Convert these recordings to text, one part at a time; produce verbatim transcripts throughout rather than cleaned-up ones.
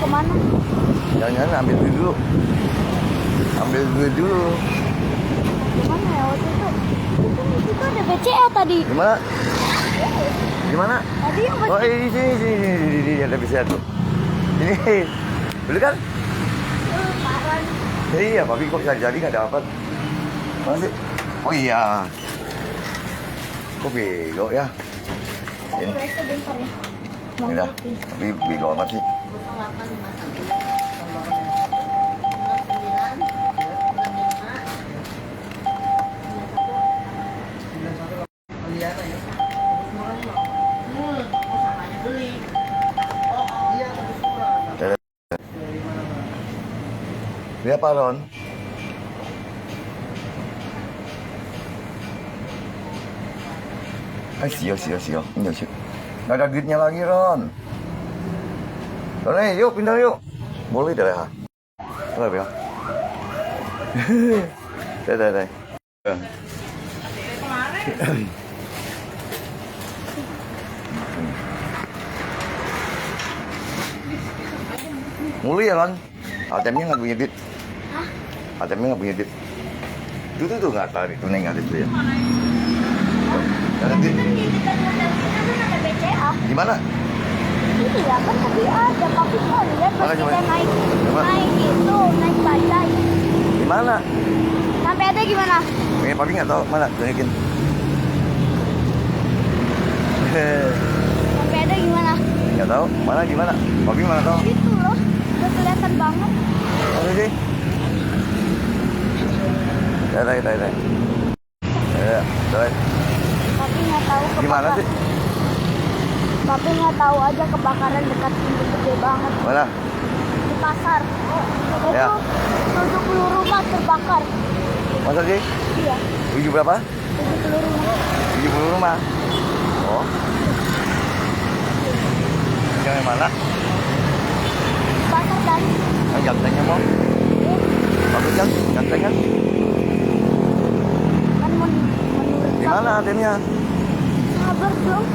Mana? Jangan-jangan ambil duit dulu. Ambil duit dulu. Di mana ya waktu itu? Itu, itu ada B C A tadi. Di mana? Di mana? Tadi yang Oh, ini, sini, sini, sini, sini, sini, ada B C A tuh. Ini, dulu kan? Iya, tapi kok bisa jadi nggak dapat? Mana sih? Oh iya. Kok bego ya? Ini. Ini dah. Tapi bego amat sih. Dia apa, Ron? Ay, siyo, siyo, siyo. Ini, siyo. Nggak ada duitnya lagi, Ron. Ron, eh, yuk, pindah yuk. Boleh dah, ha? Boleh, ya? Dah, dah, dah. Boleh ya, Ron? A T M-nya nggak punya duit. Hah? A T M-nya nggak punya duit. Itu tuh, tuh nggak tarik, tuh nggak ada duit. Nggak ada duit. Di dekat hotel kita kan ada B C A. Di mana? Iya, kan tadi ada, tapi kau lihat pas Mana, coba? kita naik, Coba. naik itu, naik bajai. Di mana? Sampai ada gimana? Eh, papi nggak tahu. Mana? Tunjukin. Sampai ada gimana? Nggak tahu. Mana, gimana? Papi mana tahu? Itu loh, udah kelihatan banget. Mana sih? Ya, tarik, tarik, tarik. Ya, tarik. Papi nggak tahu Gimana kebakar-, sih? Papi nggak tahu aja kebakaran dekat sini gede banget. Mana? Di pasar. Ya. Itu tujuh puluh rumah terbakar. Masa sih? Iya. Tujuh berapa? Tujuh puluh rumah. Tujuh puluh rumah. Oh. Yang mana? Pasar tadi. Yang gantengnya mau? Eh. Bagus kan? Ganteng kan? Kan men-, menurut Di mana A T M-nya? Sabar dong.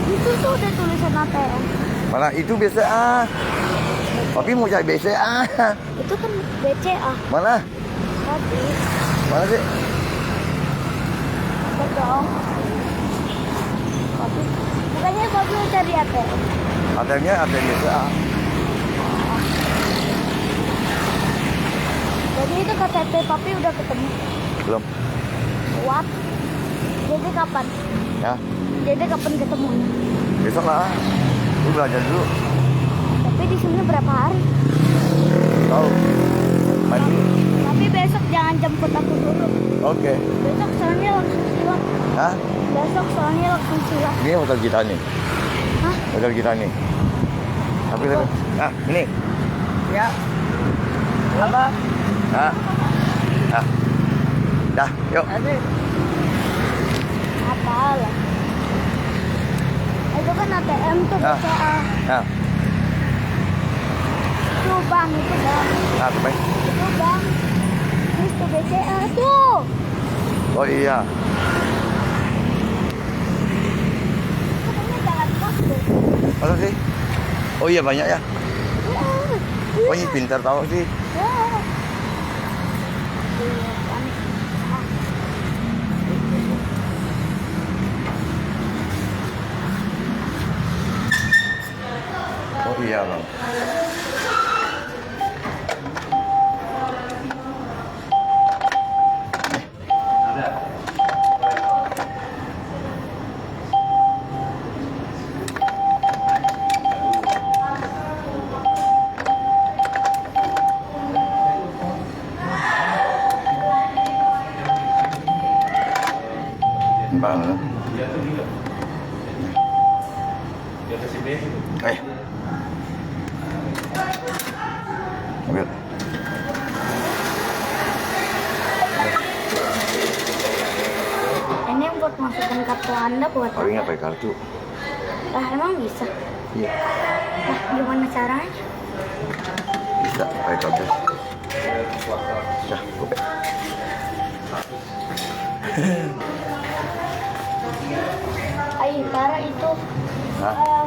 Itu tuh ada tulisan A T M. Mana? Itu B C A. Papi mau cari B C A. Itu kan B C A. Mana? Tadi. Mana sih? Sabar dong. Papi. Bukannya Papi mau cari A T M? A T M-nya A T M B C A. Jadi itu K T P Papi udah ketemu? Belum. What? Jadi kapan? Ya. Jadi kapan ketemunya? Besok lah. Lu belajar dulu. Tapi di sini berapa hari? Tahu. Main dulu. Tapi besok jangan jemput aku dulu. Oke. Besok soalnya langsung silat. Hah? Besok soalnya langsung silat. Ini hotel kita nih. Hah? Hotel kita nih. Tapi lebih, ah, ini. Ya. Apa? Ah. Ah. Dah, yuk. Aduh. Apa lah? Itu kan A T M tuh Ah. B C A. Ah. Itu bank, itu bank. Ah, itu bank. Itu bank. Terus tuh B C A tuh. Oh iya. Katanya jalan kaki. Masa sih? Oh iya, banyak ya. Iya. Oh, ini pintar tahu sih. Iya. Oh iya, Bang. Bang. Eh. Ambil. Ini buat masukin kartu Anda buat Paling apa? Nggak pakai kartu. Lah, emang bisa? Iya. Nah, gimana caranya? Bisa pakai kartu. Dah, oke. Ay, parah itu. Hah? Eh,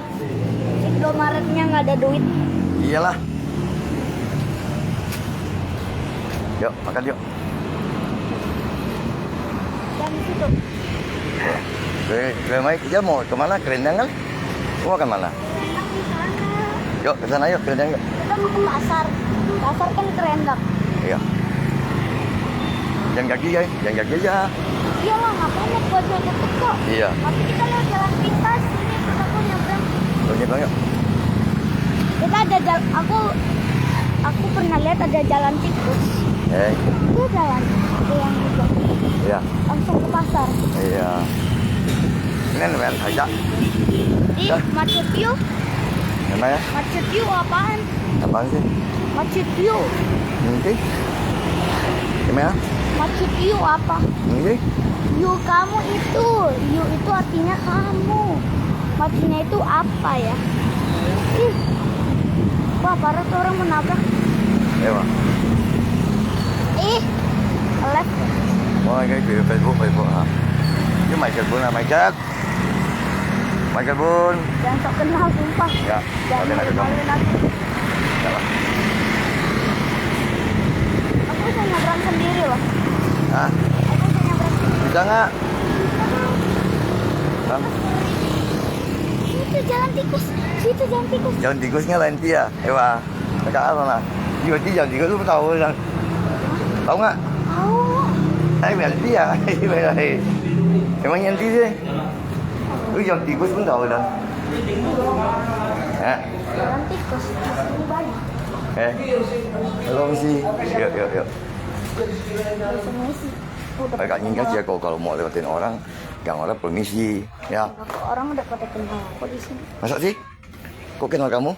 Indomaretnya nggak ada duit. Iyalah. Yuk, makan yuk. Yang di situ. Ke, ke mai, ya mau ke mana? Ke Rendang kan? Mau makan mana? Rendang di sana. Yuk, ke sana yuk, ke Rendang yuk. Kita mau ke pasar. Pasar kan ke Rendang. Iya. Jalan kaki ya, jalan kaki aja. Iyalah, ngapain naik bajai deket kok? Iya. Tapi kita lewat jalan pintas, sini kita pun nyebrang. Yuk, nyebrang yuk. Kita ada jal-, aku, aku pernah lihat ada jalan tikus. Eh. Itu jalan, itu yang itu. Iya. Langsung ke pasar. Iya. Ini namanya saja. Di Machu Picchu. Namanya? Machu Picchu apaan? Apaan sih? Machu Picchu. Nanti? Gimana? Machu Picchu apa? Nanti? Picchu kamu itu. Picchu itu artinya kamu. Machu-nya itu apa ya? Ih. Wah, parah tuh orang mau nabrak. Ewa. Ih. Left. Wah, ini di Facebook, Facebook ha. Ini Michael Bun lah, Michael. Michael Bun. Jangan sok kenal, sumpah. Ya, jangan sok kenal. Malu-maluin aku. Ya lah. Aku bisa nyebrang sendiri loh. Hah? Aku bisa nyebrang sendiri. Bisa nggak? Hah? Situ jalan tikus. Situ jalan tikus. Jalan tikusnya lain dia, Ewa. Dekat apa lah? Dia, dia jalan tikus tu tahu kan? Tahu nggak? Tahu. Eh, berarti ya. Emang yang di sih. Lu yang tikus pun tahu dah. Ya. Jalan tikus, masih banyak. Eh, permisi. Yuk, yuk, yuk. Permisi. Udah. Agak ingat ya kalau, kalau mau lewatin orang, jangan orang permisi, ya. Orang udah pada kenal aku di sini. Masa sih? Kok kenal kamu?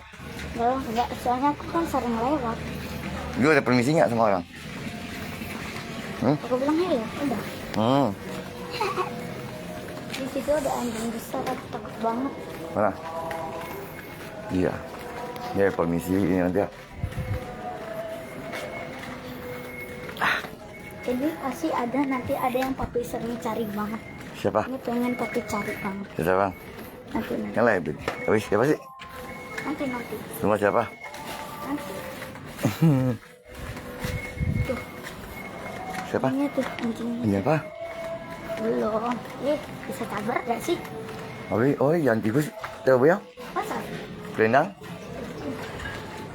Enggak, enggak. Soalnya aku kan sering lewat. Lu ada permisi nggak sama orang? Hmm? Aku bilang, "Hei, udah." Hmm. Di situ ada anjing besar, aku takut banget. Mana? Iya. Ya, permisi, ini nanti ya. Ini pasti ada, nanti ada yang papi sering cari banget. Siapa? Ini pengen papi cari banget. Siapa? Nanti, nanti. Yang lain, Bin. Habis siapa sih? Nanti, nanti. Rumah siapa? Nanti. Tuh. Siapa? Ini tuh anjingnya. Ini apa? Belum. Eh, bisa sabar gak sih? Habis, oh, yang tikus. Tahu ya? Masa? Rendang?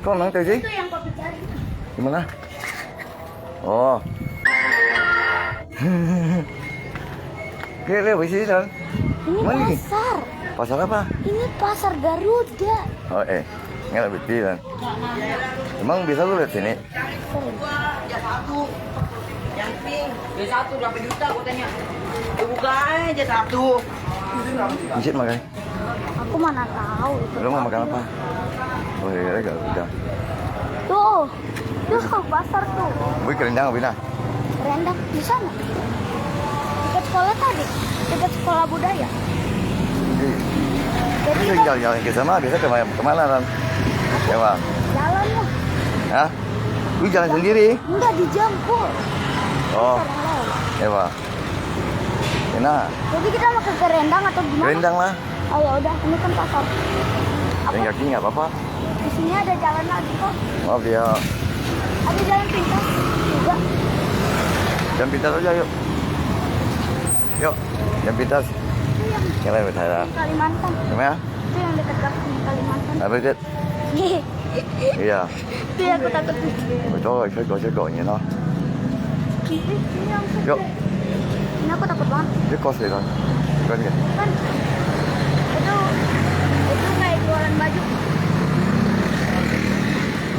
Kau mang tahu sih? Itu yang papi cari. Di mana? Oh. Lihat, lihat, di sini, Tan. Ini mana ini? Pasar. Pasar apa? Ini pasar Garuda. Oh, eh. Nggak betul, Tan. Emang biasa lu lihat sini? Sering. Yang satu berapa juta, gua tanya. Gua buka aja satu. Masjid makan. Aku mana tahu itu. Lu mau makan apa? Oh iya, iya, iya, udah. Tuh, tuh pasar tuh. Beli ke Rendang, Bina. Rendang di sana. Dekat sekolah tadi, dekat sekolah budaya. Jadi, jadi itu kita jalan-jalan ke sana, biasa ke mana, ke mana, Tan? Ya, Bang? Jalan lah. Hah? Lu jalan sendiri? Enggak, dijemput. Oh. Sama orang lain. Ya, Bang. Enak. Jadi kita mau ke Rendang atau gimana? Rendang lah. Oh ya udah, ini kan pasar. Apa? Jalan kaki nggak apa-apa. Di sini ada jalan lagi kok. Maaf ya. Ada jalan pintas juga. Jalan pintas aja yuk. Yuk, jalan pintas. Itu yang Yang lain bertanya. Kalimantan. Gimana? Itu yang dekat Kalimantan. Apa itu? Iya. Itu yang aku takut. Betul, saya kok, saya kok ini loh. Ini yang Yuk. Ini aku takut banget. Dia kos ya, Tan? Bukan ya? Kan itu, itu kayak jualan baju.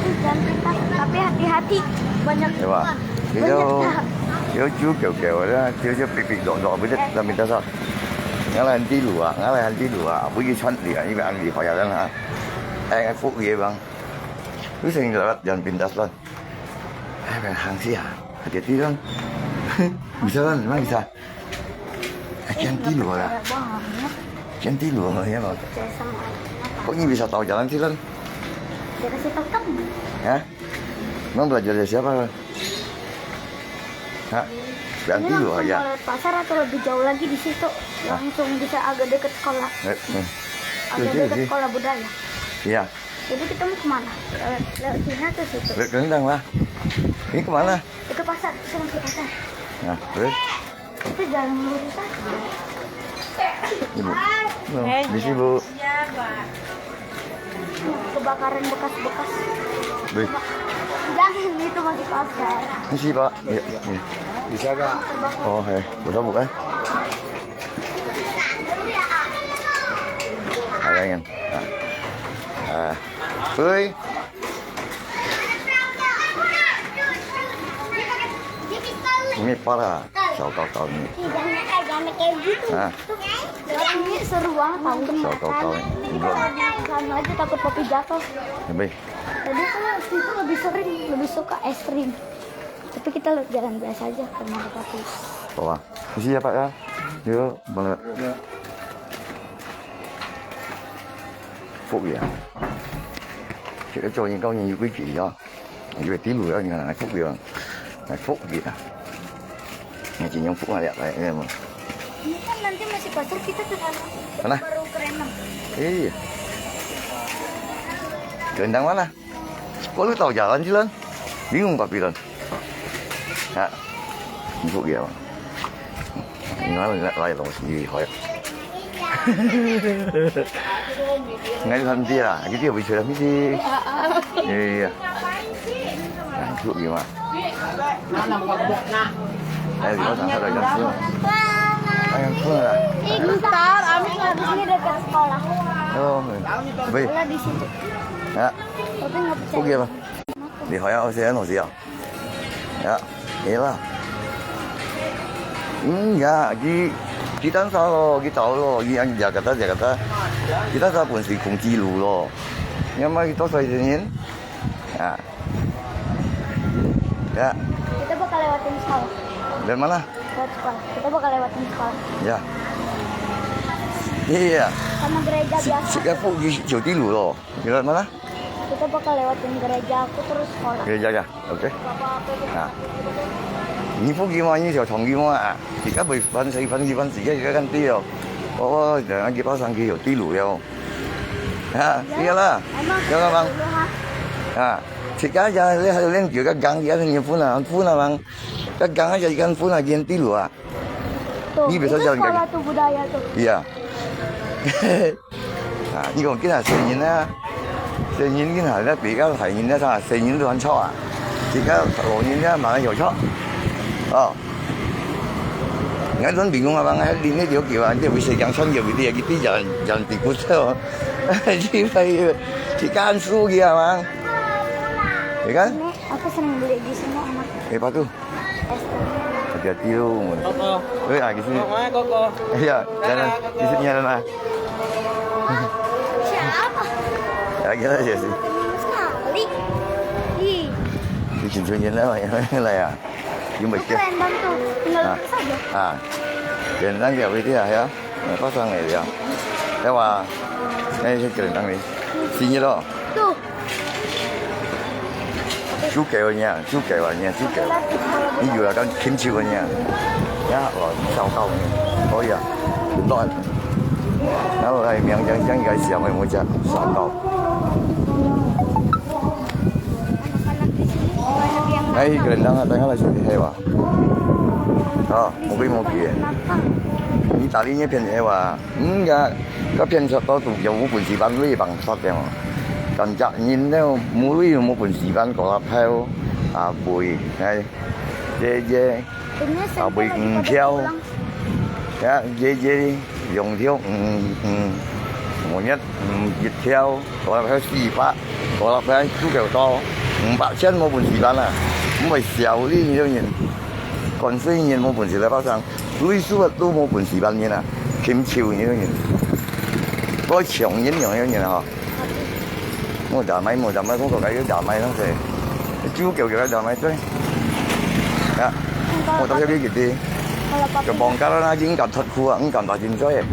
Ih, jangan pintas, tapi hati-hati. Banyak Coba. Ikan. Banyak Dia, ikan. Dia juga, oke, dia, dia, dia pipik dok, dok, dia tak minta sah. Ngala nanti lu ah, ngala nanti lu ah, apa dia cantik ah, ini bang di payah kan ah. Eh, aku iya bang. Lu sering lewat jalan pintas kan. Eh, bang hangsi ah, hati-hati kan. Bisa kan, memang bisa. Acian tilu lah. Acian tilu ya, Bang. Kok ini bisa tahu jalan sih, Lan? Dia kasih tahu kamu. Hah? Emang belajar dari siapa, Lan? Hah? Acian tilu aja. Ini langsung lewat pasar atau lebih jauh lagi di situ? Hah? Langsung bisa agak dekat sekolah. Eh, eh. Agak dekat sekolah budaya. Iya. Jadi kita mau kemana? Lewat, lewat sini atau situ? Lewat Rendang lah. Ini kemana? Itu pasar, kita mau ke pasar. Nah, terus? Itu jalan lurus aja. Ibu. No, eh, di sini, Bu. Kebakaran bekas-bekas. Weh. Jangan, itu masih pasar. Ini sih, Pak. Iya, iya. Bisa, Pak. Oh, hei. Bisa, Bu, eh? Ada yang. Ah. Ah. Woi. Ini parah. Sawkau-kau ni. Ih, jangan, eh, jangan kayak gitu. Hah? Ini seru banget, tahu. Sawkau-kau ni. Sama aja takut papi jatuh. Lebih. Tadi tuh waktu itu lebih sering, lebih suka es krim. Tapi kita jalan biasa aja ke rumah papi. Wah, isi ya, Pak, ya. Yuk, mana? Phúc ya. Kita 做人教人有規矩啊。 有个底路啊，你看，福个，哎，福个啊。你尽量福啊，来，哎嘛。Ini kan nanti masih basah, kita ke sana. Mana? Baru ke Renang. Iya. Ke Renang mana? Kok lu tau jalan sih, Lan? Bingung papi, Lan. Ha? Ni phuk ya, Bang. Ni mana nak lain orang sendiri, hoi. Ngai kan dia, kita boleh cerita mesti. Iya, iya. Nah, itu gimana? Ayo, kita tak ada yang pun. Ayo, pun lah. Bentar, Amin habis ini dekat sekolah. Oh, baik. Sekolah di situ. Ya. Tapi nggak percaya. Oke, Bang. Di hoi ya, saya no siya. Ya, iya lah. Enggak, ki, kita sa lo, kita lo, ki ang Jakarta, Jakarta. Kita sa pun si kung kilu lo. Yang mai kita sa ini. Ya. Ya. Kita bakal lewatin sekolah. Dari mana? Lewat sekolah. Kita bakal lewatin sekolah. Ya. Iya. Sama gereja biasa. Sika fu ki jauh lo. Lewat mana? Kita bakal lewatin gereja aku terus sekolah. Gereja ya, oke. Nah. Ni fu ki ma, ni jauh chong ki ma. Sika bai fan sai fan ki fan sika sika kan ti lo. Oh, jangan kita sang ki jauh lo ya. Ha, iya lah. Emang ya lah, Bang. Dulu, ha? Ha. Sika ya le ha len ki ka gang ya ni fu na, fu na, Bang. Ka gang ya ikan fu na ki ti lo ah. Tuh, ni biasa itu jalan sekolah kaki. Tuh budaya tuh. Iya. Ha, ni kong kita senior na. Senior kita ada bika senior na sa senior tuan chok ah. Sika lo ni na mana jauh chok. Oh. Ngai tuan bingung abang, eh, di ni dia kira dia bisa yang chong dia dia kita jalan jalan tikus tu. Jadi saya kita ansu dia abang. Ya kan? Ini aku sering beli di sini, enak. Eh, apa tu? Hati-hati tu. Koko. Eh, ah, di sini. Koko, Koko. Iya, jalan. Di sini jalan ah. Siapa? Ya, kita aja sih. Sekali. Ih. Di sini jalan lah, ya. Lah ya. Yung ba siya? Keren lang to. Tinggal saja. Ah. Keren lang siya, pwede ah, ya. Pasang eh, ya. Ewa. Eh, siya keren lang eh. Sini to. Tuh. Suka niya, suka niya, suka. Ini juga kan kimchi niya. Ya, oh, sao kau ni. Oh ya. Tuan. Lalu lai miang jang jang ikai siam mo ja sao kau. Ai, keren lang ah, tengah lai sini hewa. Oh, mungkin mungkin. Ini tadi ni pin hewa. Enggak, ka pin sa to tu ya mo pun si ban lui bang sat ya. Kan jak nyin ne mo lui mo pun si ban ko la phao. Ah, bui, hai. Ye ye. Ah, bui ng thiau. Ya, ye ye, yong thiau, ng, ng. Mo nyat, ng, yit thiau. Ko la phao si pa. Ko la phao tu keu to. Ng ba chen mo pun si ban ah. Mo siao li ni yong nyin. Kon sui nyin mo pun si la pa sang. Lui suat tu mo pun si ban nyin ah. Kim chiu nyin yong nyin. Ko chiong nyin yong yong nyin ah. Mo damai, mo damai, ko ko kai damai nang se. Chiu keu keu damai se. Ya. Mo ta se bi ki ti. Ke bong ka la na jing kan thot khu ah, ng kan ta jing se.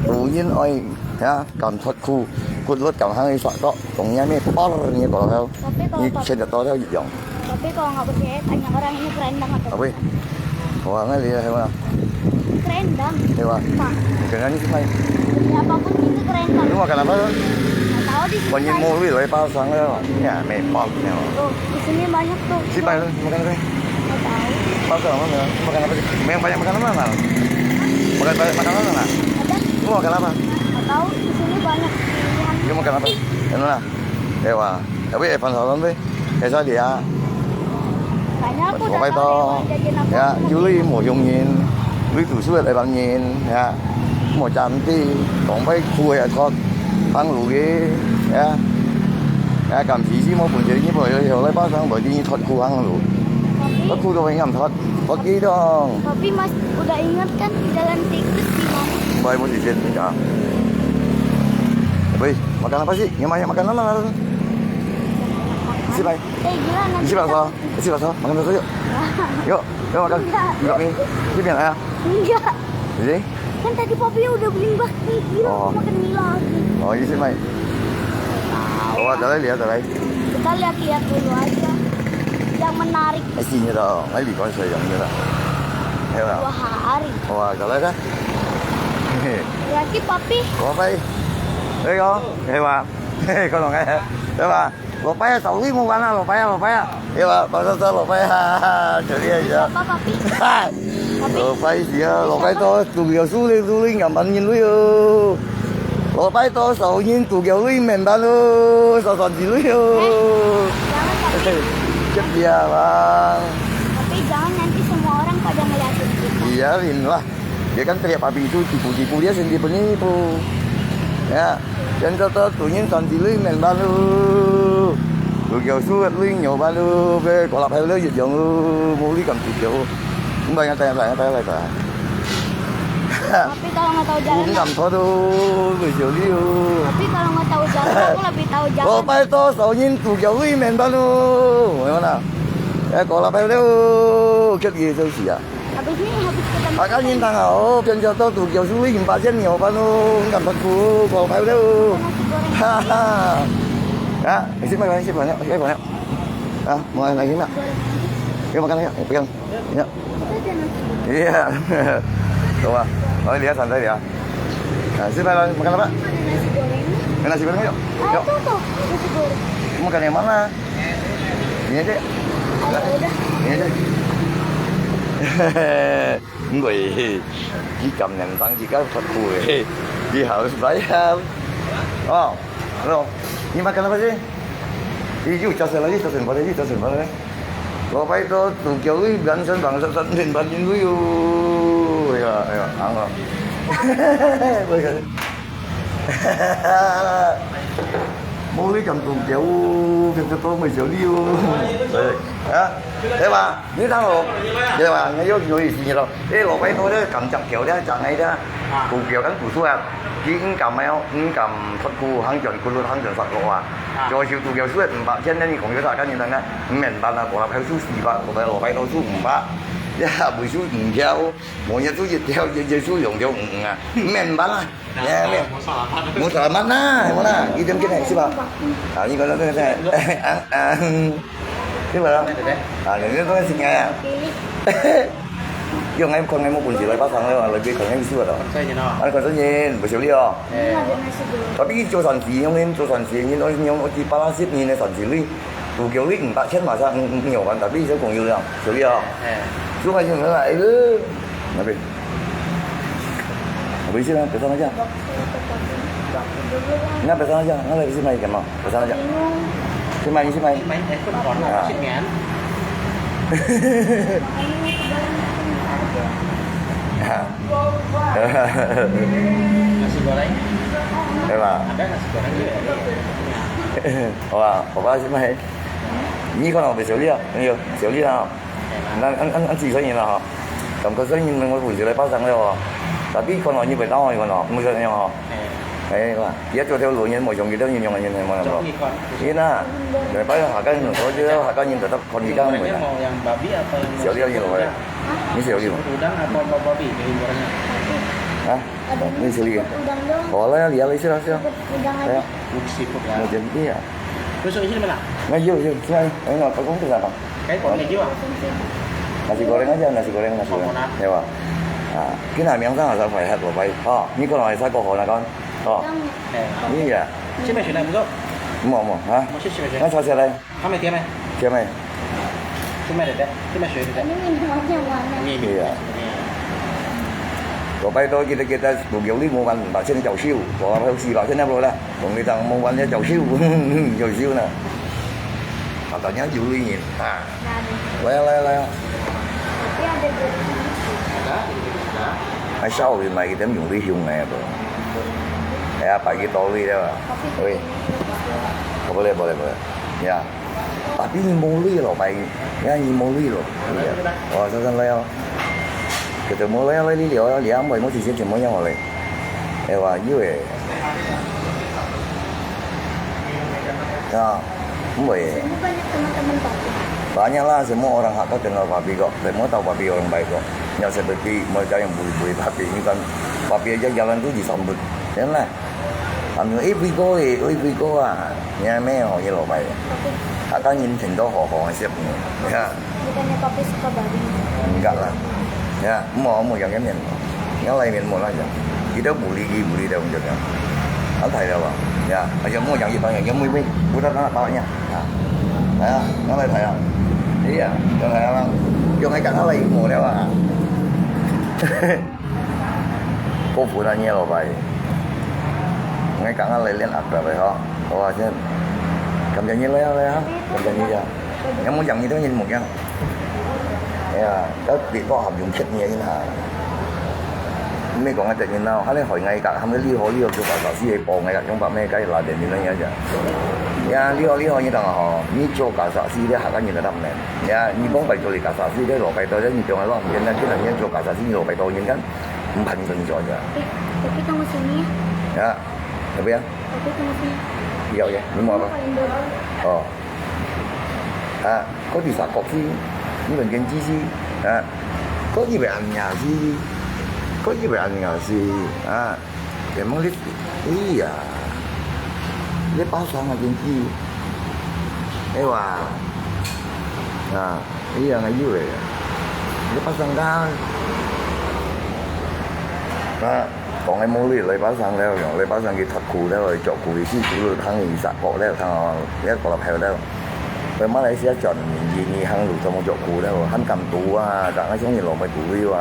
Tu nyin oi, ya, kan thot khu. Kut lut kan hang i sa to. Tong nya me par ni ko la. Tapi kalau Ni tak, chen to to yong. Tapi kalau nggak pakai, tanya orang ini keren banget. Apa? Wah, ngai li hewa. Keren dong. Hewa. Pak. Keren ni sih mai. Demi apapun itu keren dong. Lu makan apa? Nggak tahu Banyak mau lui lai pasang ya, ya, may pop ya. Tuh, di sini banyak tuh. Sini banyak, makan apa? Nggak tahu. Pasang apa? Makan apa sih? Yang banyak makan apa? Makan banyak makan apa? Ada. Mau makan apa? Nggak tahu, di sini banyak pilihan. Mau makan apa? Ano na? Ewa. Tapi eh, penasaran deh. Eh, saya dia. Kayaknya aku udah tahu deh mau jajan apa. Ya, Juli mau yongin. Lui tu suat eh bangin. Ya. Mau cantik. Tong pai kue kot. Pang lu ge. Ya. Ya, kam si si mau pun jadi ni boy. Yo lai pasang boy di ni thot kuang lu. Tapi Thot ku tu ngam thot. Pergi dong. Tapi Mas udah ingat kan jalan tikus di mana? Boy mau di sini ya. Weh, makan apa sih? Yang banyak makan apa? Isi pai. Eh, gila nanti. Isi bakso. Isi bakso. Makan bakso yuk. Yuk, yuk makan. Enggak. Enggak mi. Ini biar ya. Enggak. Jadi? Kan tadi Papi udah beli bakmi. Gila, oh, makan mie lagi. Oh, isi pai. Oh, ada lagi, ada lagi. Kita lihat-lihat dulu aja. Yang menarik. Isinya dah, ngai li kau saya yang ni dah. Ya lah. Dua hari. Wah, ada lagi kan? Hehe. Lihat si Papi. Kau apa? Eh, kau, eh, wah. Hei, kau dong eh. Ya lah. 老伯啊，手機冇玩啊，老伯啊，老伯啊。哎呀，白色色，老伯啊，就這樣子啊。Apa, Papi? Papi. 老伯是啊，老伯都獨腳手裡，手裡硬板人類哦。老伯都手人獨腳類面板哦，手算子類哦。Eh, jangan, Papi. 這邊啊，Bang. Papi, jangan nanti semua orang pada ngeliatin kita. Biarin lah. Dia kan teriak babi itu tipu-tipu dia sendiri penipu. Ya, yang kata tu nyin tan dili men balu. Lu kiau suat lu nyo balu, be kolak hai lu yut yong lu, mu li kam tu kiau. Mbak yang tanya tanya tanya tanya. Tapi kalau nggak tahu jalan, Ngam thot tu, lu kiau liu. Tapi kalau nggak tahu jalan, aku lebih tahu jalan. Lo pai to, sau nyin tu kiau lu men balu. Mana? Eh, kolak hai lu, kiat ye jauh sia. Habis ni, habis kita makan. Makan nyin tang ah, oh, pian jatuh tu kiau sui, empat sen ni, opan tu, kan tak ku, kau kau tu. Makan nasi goreng. Haha. Ya, isi makan, isi banyak, isi banyak. Ah, mau lagi nak? Goreng. Ya, makan lagi, pegang. Ya. Kita ada nasi goreng. Iya. Coba. Oh, lihat santai dia. Nah, sini makan, makan apa? Ada nasi goreng. Ada nasi goreng, yuk. Ah, yuk. Itu tuh, nasi goreng. Makan yang mana? Ini aja. Ayo, udah. Ini aja. Nggak, ini kam yang tang jika takut. Dia harus bayar. Oh, halo. Ini makan apa sih? Ini yuk, cari lagi, cari lagi, cari lagi. 老伯都獨腳類，半身半身身，連半人類哦。哎呀，哎呀，行啊。無你咁獨腳哦，變做多美少女哦。對，啊，對吧？你聽好，對吧？你有有意思咯。哎，老伯都在感覺條咧，講那个獨腳跟獨出啊，佢應該沒有，應該出去行轉，轱辘行轉法國啊。 啊。就係獨腳輸五百千，你講有啥概念呢？五萬八啊，五百塊輸四百，五百，五百都輸五百，呀，毋輸五條，無日輸一條，日日輸兩條五五啊，五萬八啊。哎，哎，無啥啦，無啥啦，無啦，一點幾係吧？啊，應該那個在，啊，啊，對吧？啊，你那個是哎呀。 用𠊎看𠊎無本事來巴掌了，來別看𠊎輸了。看衰人哦。啊，看衰人，毋少了哦。哎。Tapi做善事，用人做善事，人用用去巴拉十年的善事哩，有叫你五百千嘛，才五五有萬，tapi小朋友了，少了哦。哎。做壞事人來了，那邊。我們現在別上那家。那別上那家，那邊是賣什麼？ Pesan aja. Bingung. Sini mai, sini mai. Sini mai, eh, pun kono, ah. Sini kan. Ha. Nasi goreng. Ada nasi goreng juga ya? Wah, papa sini mai. Ini kan apa, Shelly ah? Ini, Shelly ah. 那，那，那，那自己生意了哈。感覺生意能夠穩起來，發展了哈。Tapi kono你袂當哦，kono，毋係恁樣哈。哎。哎，哇，也做條路人，無像其他人用个人，無能夠。你看。你那，禮拜下個人，我覺得下個人就到看你講話啦。Gorengnya mau yang babi atau yang nasi goreng? 少了你了，你少了。Udang atau mau babi, goreng-gorengnya? Ah, ini sekali. Udang dong. Oh, lah, ya, lihat, lihat, lihat. Udang aja. Seafood ya. Mau jadi ya. Terus isinya mana? Nah, yuk, yuk, sini. Ayo, nak, kau kenapa? Kayak kau menuju ah? Nasi goreng aja, nasi goreng, nasi goreng. Coconut. Ya, Pak. Ah, kita ambil yang sana, sampai hat, Pak. Oh, ini kalau saya kau nak kan? Oh. Eh. Iya. 这边水来不够，没有没有啊，我去这边水。那炒起来。还没甜没？甜没？这边的，这边水的。你们好像玩呢。对呀。我拜托，kita kita bukit ni mau kan, macam jauh siu, kalau harus si macam apa lah. Kong kita mau kan jauh siu, jauh siu na. Katanya jauh ini, ah. 来来来。哎，稍微买一点用力用的不？哎呀，摆个道理了。喂，不嘞不嘞不嘞，呀，tapi你没力了，摆，呀，你没力了，对呀。哦，这样来哦。Kita mulai lah, lihat, lihat, mau mau sih cuma yang oleh. Ewa, you eh. Ya, mwe. Semua banyak teman-teman Papi. Banyak lah, semua orang Hakka kenal Papi kok. Semua tahu Papi orang baik kok. Yang seperti mereka yang bully-bully Papi ini kan, Papi aja jalan tuh disambut. Janganlah. Kami, eh, Biko eh, oi Biko ah. Yang meh oh, ye lo bai. Hakka nyin chen do ho ho siap ni. Ya. Bukannya Papi suka babi? Enggak lah. Ya, mau mau yang yang yang lain mau lah ya. Kita bully bully dah macam tu. Apa ya lah? Ya, aja mau yang itu yang yang mui mui. Budak anak bawaknya. Ya. Ya, yang lain saya. Iya, yang lain lah. Yang lain kan lain mau dah lah. 過分啊，你老闆！𠊎剛剛來練阿伯个吼，好啊，先感謝你來啊來啊，感謝你啊！有無讓你等人無樣？哎呀，要別個合用缺你一下。毋係講个得人鬧，還係害𠊎个，還係你好你好做家屬，係幫𠊎个，用把咩个拉等你那樣子。呀，你好你好，你當好，你做家屬，係你下個人來當咩？呀，你幫拜託你家屬，係你老闆多，你將來老闆，你做家屬，係你老闆多，人家。 Umpan itu ni soalnya. Tapi, tapi tunggu sini ya. Ya, tapi ya. Tapi tunggu sini. Iya, iya. Ini mau apa? Paling dulu. Oh. Ah, kau di sakok sih? Ini bagian sih. Ah. Kau di bagian sih? Kau di bagian sih? Ah. Memang dia, iya. Dia pasang aja sih. Ewa. Ah. 一樣个有个，你發生个。啊，講个無理，你發生了，你發生佢讀苦了，做苦，佢辛苦了，ทั้งอีสานก็แล้ว，ทั้งเนี้ยก็รับแพ้แล้ว。ไปมาเลเซียจอนยินดีฮังหลุดสมองจบกูแล้ว หันกำตัว ต่างให้ช่วงนี้ลงไปกูวิว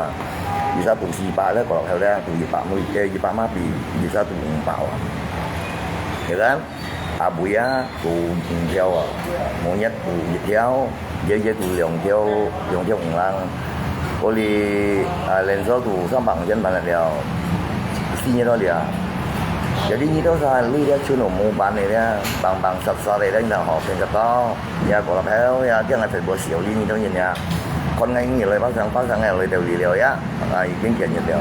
อีสานตัวสี่ปะแล้วก็รับแพ้แล้ว ตัวยี่ปะมือ เอ้ย ยี่ปะมาปี อีสานตัวหนึ่งเปล่า เห็นไหม 阿妹啊，做兩條啊，無日做一條，爺爺做兩條，兩條五零。嗰啲啊，連鎖做三百五千萬了，四日到了。有啲你都係累了，全部無辦了，棒棒殺殺了，你好騙得到。也過了票，也驚佢全部少你，你都人呀。看𠊎你來發生，發生了，來到你了呀。 啊，已經見人了。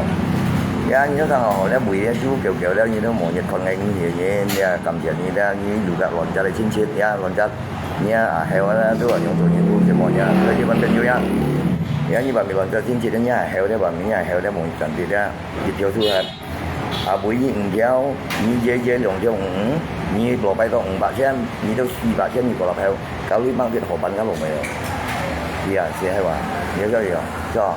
呀，你都講哦，你每日就久久了，你都無日看个你个人，你也感謝你了，你有个亂家的親戚，呀，亂家，你啊，啊，還有那都用做你做什麼呀？所以你們朋友呀，呀，你把你亂家親戚的，你啊，還有的把你啊，還有的無感覺的，一條出來。啊，每日五條，你爺爺兩條五，你落拜到五百千，你都四百千，你過了票，搞你忙个好辦个落沒有？呀，是係吧？你要要要，是吧？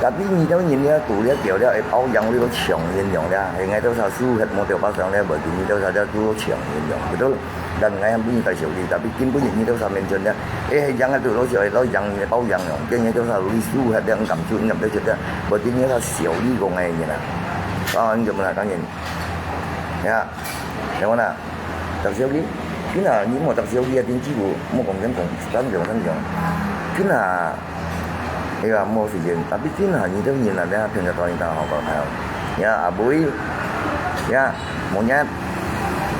Tapi你兜人了，肚了掉了，會包養你都搶人用了，係𠊎兜儕輸忒無掉巴上了，無定你兜儕了都搶人用，betul。Dan𠊎還分你大小弟，tapi今晡日你兜儕面前了，誒，係養个肚了小，係老養个包養用，今日兜儕你輸忒了，毋敢出，毋敢得出了，無定你兜儕小弟講个人啊，啊，你做麼个講人？呀，有無啦？大小弟，今啊，你莫大小弟啊，天氣無，莫講真講，真講真講，今啊。 哎呀，無時間，tapi今下你兜人啊，你啊，平常當然好講好。呀，阿妹，呀，無日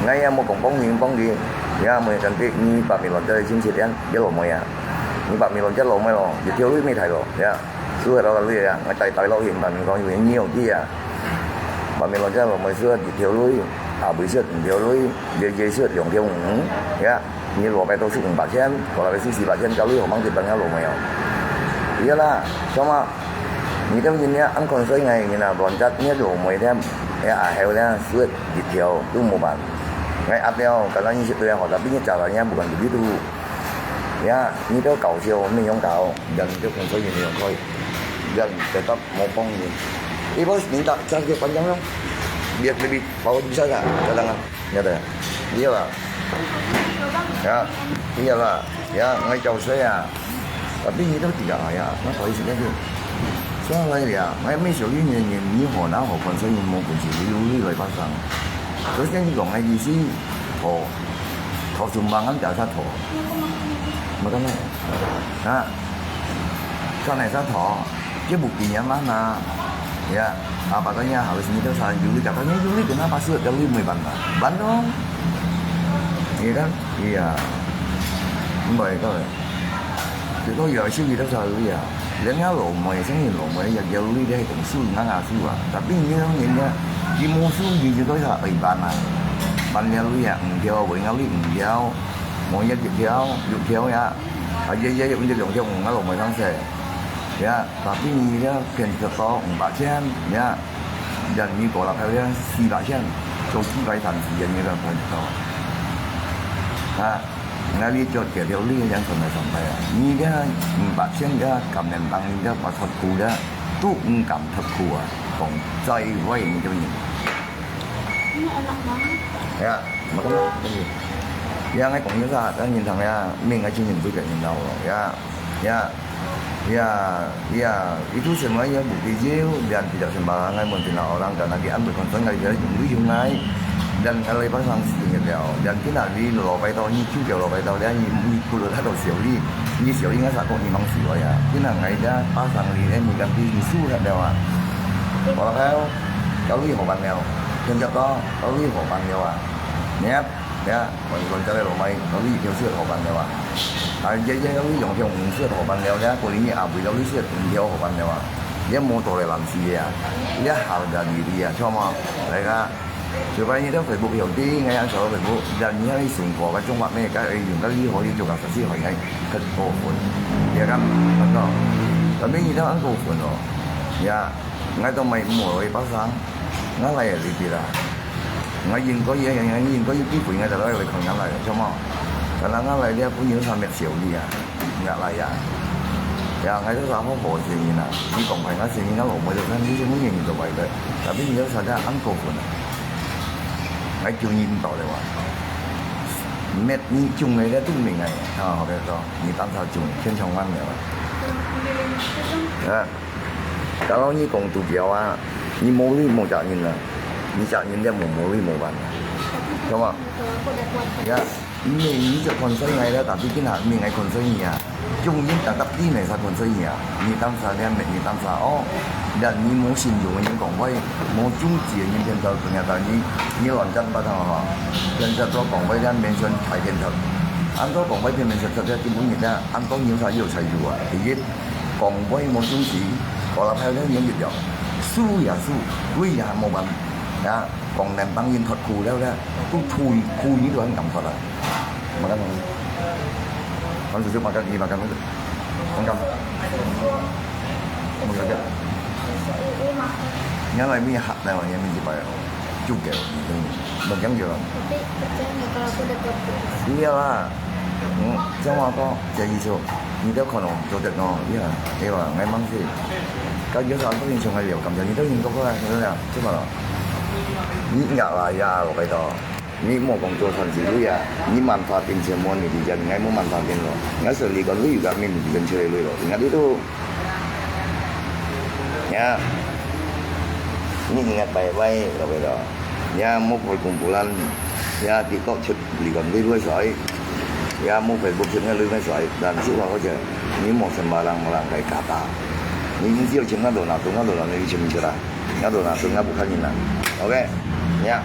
，𠊎也無講幫你幫你，呀，無人跟你，你把你亂掉的親戚點，一路妹啊，你把你亂掉老妹咯，一條路沒大咯，呀，所以老个路啊，𠊎帶帶落去，把你講有人有地啊，把你亂掉老妹所以一條路，阿妹說五條路，爺爺說兩條五，呀。 你落拜都係五百千，過來係四百千，交易好忙就等下落沒有？對啦，什麼？你兜人家安康水𠊎人啊，亂雜你落沒了，哎呀，還有呢，輸一條都無辦。𠊎阿表，剛剛你是對啊，好，tapi你家人也無管你都，呀，你都搞笑，沒用搞，人就跟所以沒用可以，人就到無幫你。你不是你打，這個班長咯。你你包个比赛啊，等等啊，你看，你有啊？呀，你有啊？呀，我教授啊，tapi你都知道呀，那不好意思，那就算了呀。我也没小一年年，你好难好看，所以没关系，你有你来发生。首先你讲个意思，哦，头上班俺家啥头，没看到啊？看哪啥头？ Dia buktinya mana? Ya, apa tanya harus minta saran Yuli, katanya Yuli kenapa sulit kalau Yuli mau bantu? Bantu. Iya kan? Iya. Baik kau. Kita ya sih kita selalu ya. Dia nya lo mai, sing lo mai ya Yuli dia itu su nang asu ah. Tapi ini orang ini dia di musuh di kita sa ai bana. Ban Yuli ya, enggak, wei Yuli enggak. Mau ya dia, yuk dia ya. Aja ya ya untuk dia dia nggak lo mai sang se. Ya, tapi ni dia 騙得到五百千，ya，人你過了漂亮四百千，做幾百萬事情你都騙得到。啊，那你做條條你个人存在上台啊，你个五百千个感恩当你个把脱裤个，都唔敢脱裤啊，讲再会你就人。你个anak mana？Ya, makanya, ya，我讲一下，咱人堂呀，命个经营不给人老了，ya。 Ya, ya, ya, itu semua ya bukti je, dan tidak sembarangan mungkin orang karena diambil konsen dari dia yung yung ngai. Dan kalau pasang sini dia, dan kena di lo pai tau ni tu dia lo pai tau dia ni ni kulo ta do siu li, ni siu li ngai sa ko ni mang siu ya. Kena ngai dia pasang li ni mungkin di su dia wa. Kalau kau, kau li ho ban liao, 现在 kau, kau li ho ban liao ah. Niat. Ya, còn còn cái này là mày, nó đi theo sự thảo văn了啊。啊，这这个用用用事好办了，人家过年也不要你是唔要好办了啊。你莫做来làm gì啊？你好个你你啊，知道吗？来个，就把你的Facebook有的，人家说Facebook，让你那里生活个中华美，该用个你好，你就讲实际好，应该很过分，也敢很高。咱们你都很过分哦，呀，俺都没没为发生，俺来也离别了。 我应该也，也应该有机会，我在那里看俺来，什么？看俺来了，不有啥没小的啊，俺来呀。呀，我就啥好好生意呢？你讲白，我生意俺老妹就看你是不愿意做白的，tapi你要啥个俺过分啊？俺就你唔到的哇。没你中了个都没哎，啊，好个说，你当他中，千千万了。啊。 Kalau你讲独标啊，你无理无责任啊，你责任了无无理无办啊，懂吗？呀，因为你就看衰我了，tapi今下明个看衰你啊，中人大大地呢才看衰你啊，你当啥了，你当啥哦？那你无信用的人讲话，无终极的人天道，人家你你乱讲八道哈，人家都讲话了，面前太天道，俺都讲话偏面前道，根本人家俺都有啥有才有啊，第一。 讲话无东西，我老婆咧演一条，输也输，输也无办，啊，讲能当然脱裤了咧，都吐吐你都很感觉了。Makan, makan susu, makan ini, makan itu, makan, makan aja. Yang lain ni hak dah, yang ni cepat, juga, makan je lah. Tapi kerjanya kalau aku dah kerja. Iyalah, hmm, sama apa, jadi so. 你都可能做得哦，你看，对吧？我忙死。该有啥事情从来没有感觉，你都应该过来，是不是啊？是吧？你压力呀，我跟你讲，你莫讲做生意啊，你蛮怕变成么？你理解，你还没蛮怕变咯。你还是你讲你有个面，你跟出来了，你看你都，呀，你应该拜拜，我跟你讲，你还莫开公布栏，你还的确出。 你讲你会衰，也无Facebook出个你会衰，但是话好像你无什么人，无人来嘎达，你只有请那多拿，多那多拿，你请不出来，那多拿，多那不看你啦。OK，呀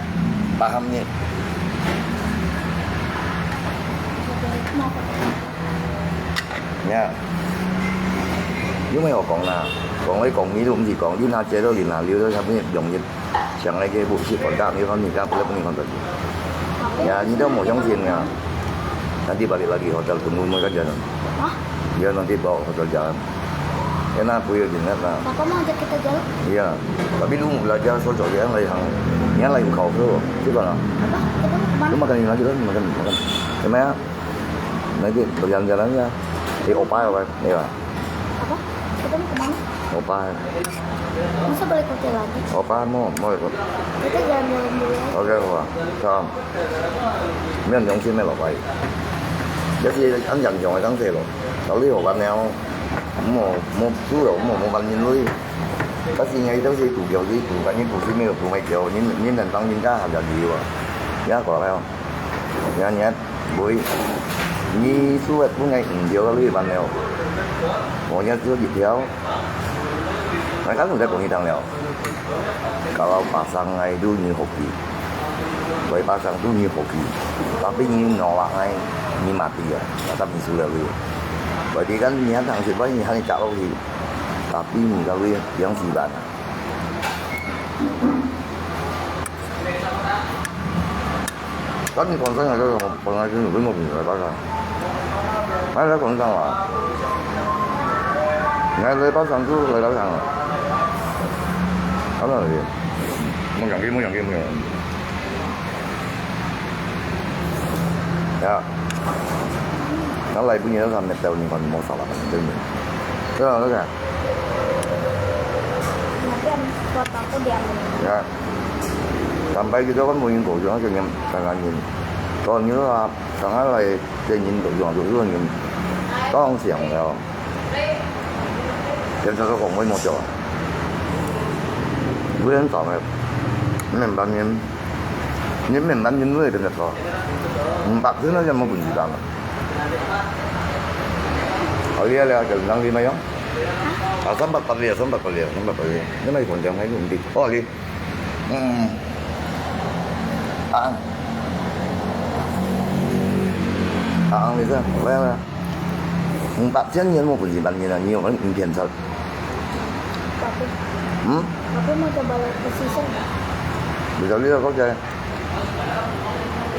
，paham你。呀，有没有讲啦？讲来讲去都毋是讲，你拿接到你拿留到下面容易。 像那个不是管家，你看你家不要不能看手机。Ya, ni dah mau yang sini ya. Nanti balik lagi hotel tunggu mereka jalan. Hah? Ya, nanti bawa hotel jalan. Enak, boleh dengar lah. Papa mau ajak kita jalan? Iya. Tapi lu belajar soal yang lain, yang lain kau tu, coba lah. Apa? Kita mau kemana? Lu makan ini lagi lah, makan, makan. Sama ya? Nanti berjalan-jalan ya. Eh, opa ya, Pak? Iya. Apa? Kita mau kemana? 我爸，Masa balik hotel lagi? 我爸 mau, mau ikut. Kita jalan-jalan dulu ya. Oke, 好啊，好啊。没有良心的老外。这是俺养熊的当地咯，老李好玩的哦。没，没猪肉，没，没玩人类。但是人家都是赌球，是赌，反正赌是没有赌没球，你，你能当人家还比较牛啊，人家过来哦。 呀，你看，喂，你输个本来五條个六萬了，我也只有一條。哎，刚才在讲一档了，kalau pasang ai tu ni hoki, kalau pasang tu ni hoki, tapi ni nolak ai ni mati ya, tapi ni sudah lui. Berarti kan ni han tang siapa ni han cak hoki, tapi ni kalau yang siban. 跟你講真係，本來就唔會冇平時嚟巴掌。哎，來講真話，你來巴掌就來巴掌啊！真係，冇講佢，冇講佢，冇講佢。呀，我來分你，咱咪鬥你看，無啥啦，反正真係。對啊，對啊。Nanti buat aku diam. Ya. Sampai kita kan mungkin kau jangan senyum tangan ini. Kalau ni lah, tangan lah, senyum tu jangan tu senyum. Tolong siang ya. Yang satu kong wei mau jauh. Bukan sama. Memang ni, ni memang ni boleh kena kau. Empat tu nak jangan pun kita lah. Oh iya lah, kalau nang lima yang. Ah, sambat pali, sambat pali, sambat pali. Ni mai kong jangan ini. Oh, lagi. 嗯。啊。啊，你這，來來。五百千年我不是半年了，你有沒有騙人？Tapi, 嗯？ tapi mau coba lihat ke season. Bisa lihat kok ya.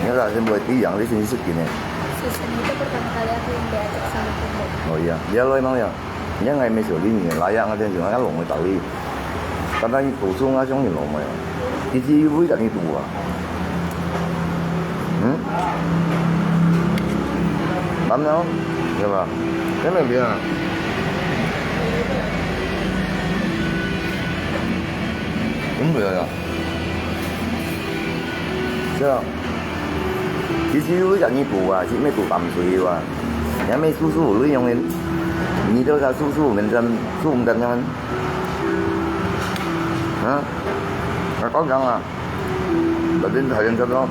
Ini lah, saya buat tiang, ini sini sedikit nih. Season itu pertama kali aku yang diajak sama Kumpul. Oh iya, dia lo emang ya. 你愛買小李，你來啊，我真想愛弄个道理。但係你讀書，我相信弄个啊。佢只有為等你讀啊。嗯？難道，對吧？真的不要啊。真不要啊。是啊。 其實有一日你讀啊，係乜讀淡水啊，也乜叔叔有利用个，你都係叔叔面前，叔毋敢樣。啊？我講講啊，頭先頭先講到，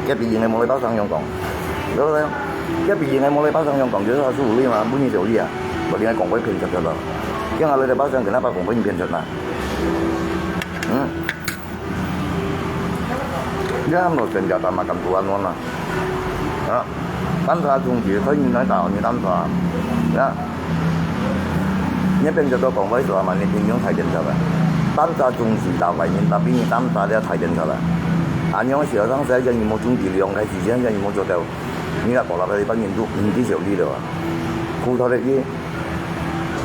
隔壁人个無來包上香港，對不對？隔壁人个無來包上香港，就是叔叔有利嘛，本來就有利啊，我另外講過一遍就對了。今日來包上，跟他把講過一遍就嘛。嗯。 你看，我真正他媽敢做安怎啊？啊，單車衝擊，所以你來打你單車，啊，你變成到講話說嘛，你平常太變態了。單車衝擊打壞人，tapi你單車了太變態了。啊，你用小上司，叫你莫衝擊，兩開始先叫你莫做掉。 你若無落去，一般人都毋知小利了啊。苦頭力去，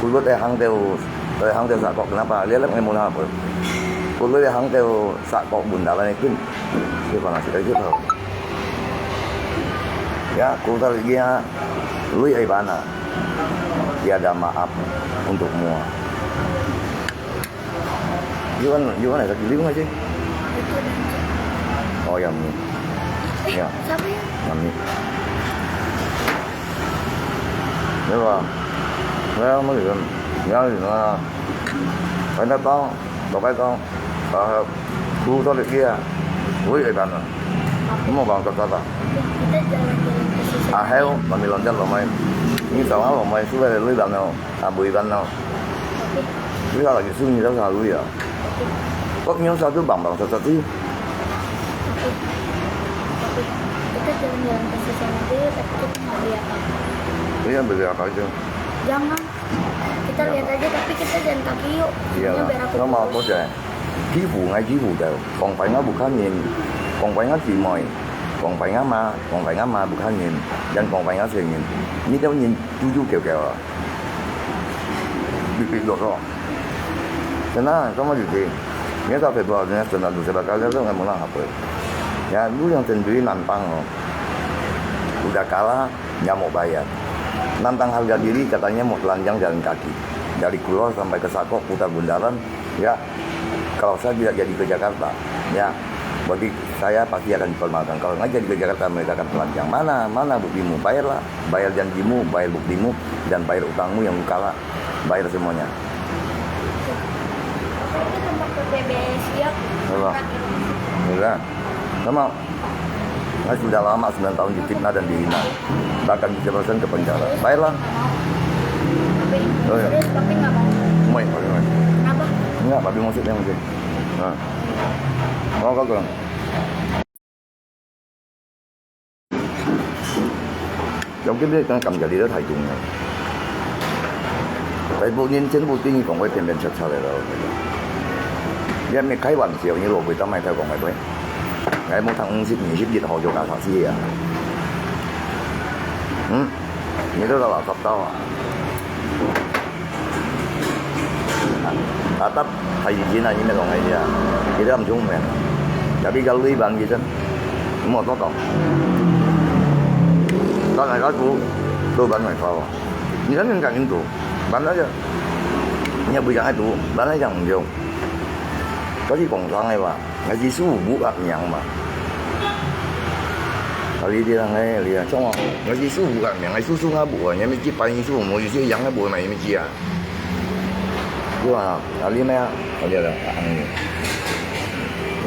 苦到在行到，在行到殺國，kenapa？你來無哪會？苦到在行到殺國門頭來緊，你看啊，一個一個。Ya，苦頭力去啊，鐳會辦啊，tiada maaf untuk mua。 You want, you want like a living aja? Oh, yummy. Yeah. Siapa ya? Yummy. Di ba? Kaya mo yun. Yan yun na. Kaya tao, bakay tao. Ah, buto di kaya. Uy, ay, tama. Mo bang tatata. Kita jalan-jalan ke sini. Ah, heo, mami loncat lomay. Ini sama lomay, sudah dari dulu. 啊，袂辦咯。你下來就算你兜下鐳啊。國娘啥都棒棒實實知。Kita jalan-jalan ke sana dulu, tapi kita nggak lihat apa. Iya, beli apa aja? Jangan. Kita lihat aja, tapi kita jalan kaki yuk. Iya lah, biar aku sama terus. Aku aja. 欺負𠊎欺負到，講壞𠊎屋下人，講壞𠊎姊妹，講壞𠊎媽，講壞𠊎媽屋下人，還講壞𠊎先人，你兜人糾糾攪攪啊，逼逼落落。真啊，這麼日子，你到北部，人家真的都是把搞搞搞，無人合作。Ya，你像針對南方哦，有個家啦，也無白人。南方還有個地理，katanya mau telanjang jalan kaki。Dari Kuloh sampai ke Sagok, putar bundaran, ya. Kalau saya tidak jadi ke Jakarta, ya, berarti saya pasti akan dipermalukan. Kalau nggak jadi ke Jakarta, mereka akan telanjang. Mana, mana buktimu? Bayarlah. Bayar janjimu, bayar buktimu, dan bayar utangmu yang kalah. Bayar semuanya. Apa itu tempat P B S ya? Apa? Tempat itu. Iya. Sama. Saya sudah lama, sembilan tahun difitnah dan dihina. Bahkan dijeblosin ke penjara. Baiklah. Tapi, oh, iya. Serius, tapi nggak mau. Mau, mau, mau. Kenapa? Enggak, tapi maksudnya, maksudnya. Nah. Mau kau bilang. Yang今日講感覺你都太重要。大部分人全部對你講話騙騙賊賊个咯。你還沒開玩笑，你落去當埋頭講个對。𠊎無讀五十年，十一號就教讀書啊。嗯，你都垃圾到啊！ Atap hai izin aja ni dong aja. Kita am cuma. Tapi kalau iban izin, semua total. Kan ada tu, tu ban mai kau. Ni kan yang kan itu, ban aja. Ni apa yang itu, ban aja yang jauh. Kasi kong sang ai ba. Ngaji su bu ak nyang ma. Kali dia ngai lia chong. Ngaji su bu ak nyang, ngai su su nga bu, nya mi ji pai ni su mo, yu si yang nga bu ma mi ji a. Dua, kali ma, kali ada, ang ni.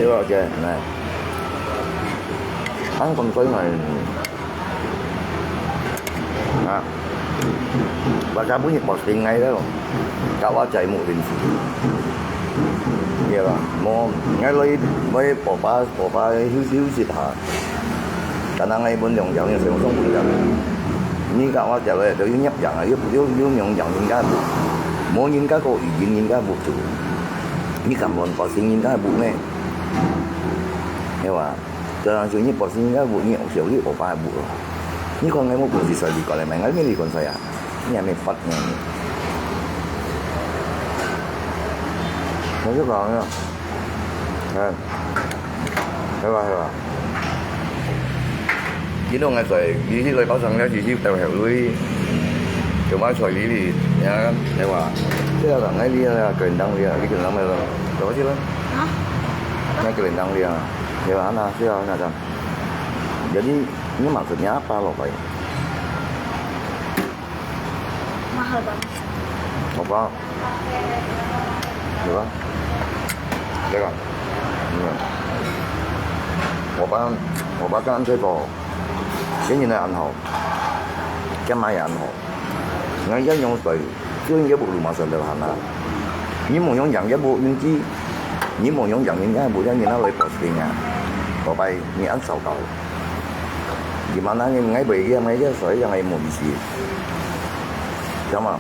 Dua je, na. Ang kon koi ngai. Ha. Baka bunyi posting ngai lo. Kawa cai mu rin si. Iya lah. Mo, ngai lo i, lo i popa, popa hiu hiu sit ha. Kana ngai pun yong yong yong song song pun yong. Ni kawa cai lo i, to yu nyap yang, yu yu yu yong yong yin ka bu. Mo yin ka ko i yin yin ka bu tu. Ni kam lon posting yin ka bu ne. Iya lah. 對啊，所以你本身應該有，你有小弟我爸也有咯。你看𠊎無本事，所以離開來買，𠊎無離開誰啊？你還沒發呢。我就講啊，嗯，係吧，係吧？你都愛在，你去來包場了，是去到後尾，就買菜理理，呀，係吧？這樣啦，𠊎你啊，個人當理啊，你個人當理咯，走過去咯。啊？那個人當理啊。 Di ba, na, siya, na, kan. Jadi, ini maksudnya apa, Lopai? Mahal banget. Apa? Di ba? Teka. Iya. Lopai, Lopai kan saya tahu. Ini na anho. Kan maya anho. Ngan yan yung style. Yung ya bu lu ma sa da hana. Ni mo yung yang ya bu yung ji. Ni mo yung yang yung ya bu yang ni na lai posting a. Bye bye, ni an sao tao. Di mana ni ngai bai ya ngai ya sai yang ai mo di si. Sama.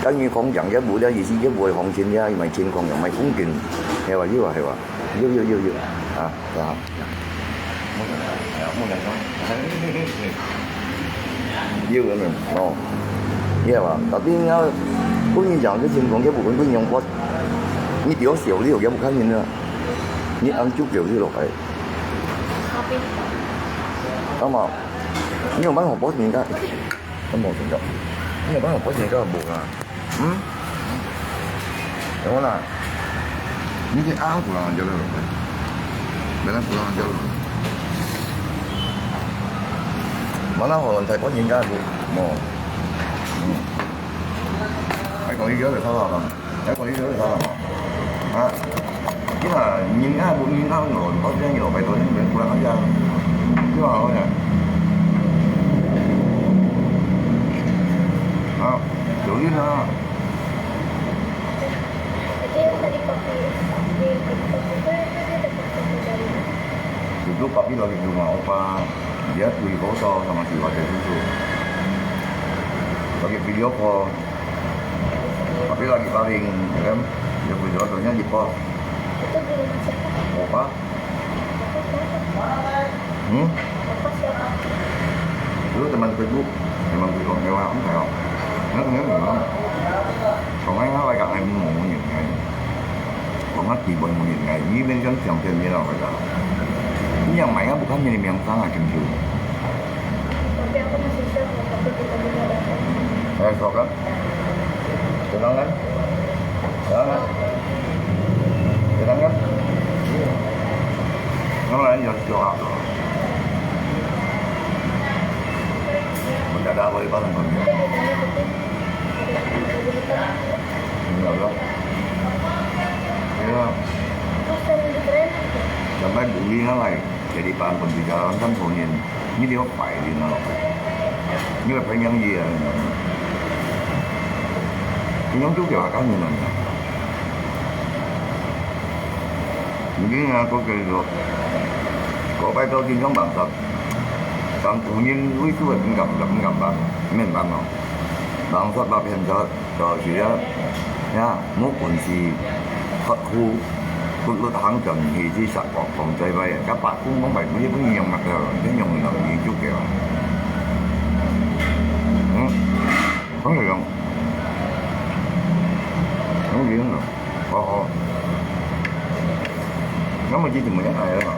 Kan ni kong yang ya bu ya yi si ya bu ai kong chin ya, mai chin kong yang mai kong chin. Hewa, hewa, hewa. Yo, yo, yo, yo. Ha, ha. Yo, ano, no. Iya ba? Tapi nga, kung yung yang, yung kong yung bukun kung yung pot. Ni tiyo siyo liyo, yung bukan yun na. Ni ang chuk yo liyo kay. Tapi, tama. Ni yung bang hopos ni ka. Ano mo, sundok? Ni yung bang hopos ni ka, buka. Hmm? Ewan lah. Ni si ang pulang aja lah. Benar pulang aja lah. Mana orang saya pun hingga tu. Mo. Hmm. Ai, kau hijau dah salah kan? Ai, kau hijau dah salah kan? Ha? Kita ni ah, bu ni ah, no, kau jangan kau pai tu ni, kurang ajar. Tu apa ya? Ha? Jauh ni lah. Itu yang tadi papi, di TikTok itu, itu dia dapat foto dari mana? Itu papi lagi di rumah opa, dia beli foto sama si Wajah itu. Lagi video call, papi lagi paling, ya kan? Dia beli fotonya di pos. Itu di rumah siapa? Opa. Hmm? Itu teman Facebook, teman Facebook lewat apa ya? Nggak, nggak, nggak. Kau nggak, nggak, nggak, nggak, nggak, nggak. Kau nggak, tiba mau nggak, ini kan siang dia lah, kata. Ini yang main kan bukan jadi yang sangat kencur. Tapi aku masih shock, waktu tiba-tiba datang. Eh, shock kan? Jangan, jangan, jangan. Jangan, jangan. Mendadak boleh bareng kami. Enggak lah. Ya. Sampai buli ngalai. Jadi paham pun bicara kan konyol. Ini dia file ini loh. Ini apa yang dia? Ini tu dia akan ni nanya. Ini aku kira. Kau baik kau tinggal bangsa. Kang konyol itu enggak enggak enggak bang. Ini bang loh. Bangsa bab hendak. 就是啊，呀，無本事，發苦，不落行政，去去殺國防在位，甲白宮講白，每一個人用乜个，你用人民就對了。嗯，當然用，當然用，哦哦，那麼就怎麼樣來了嘛？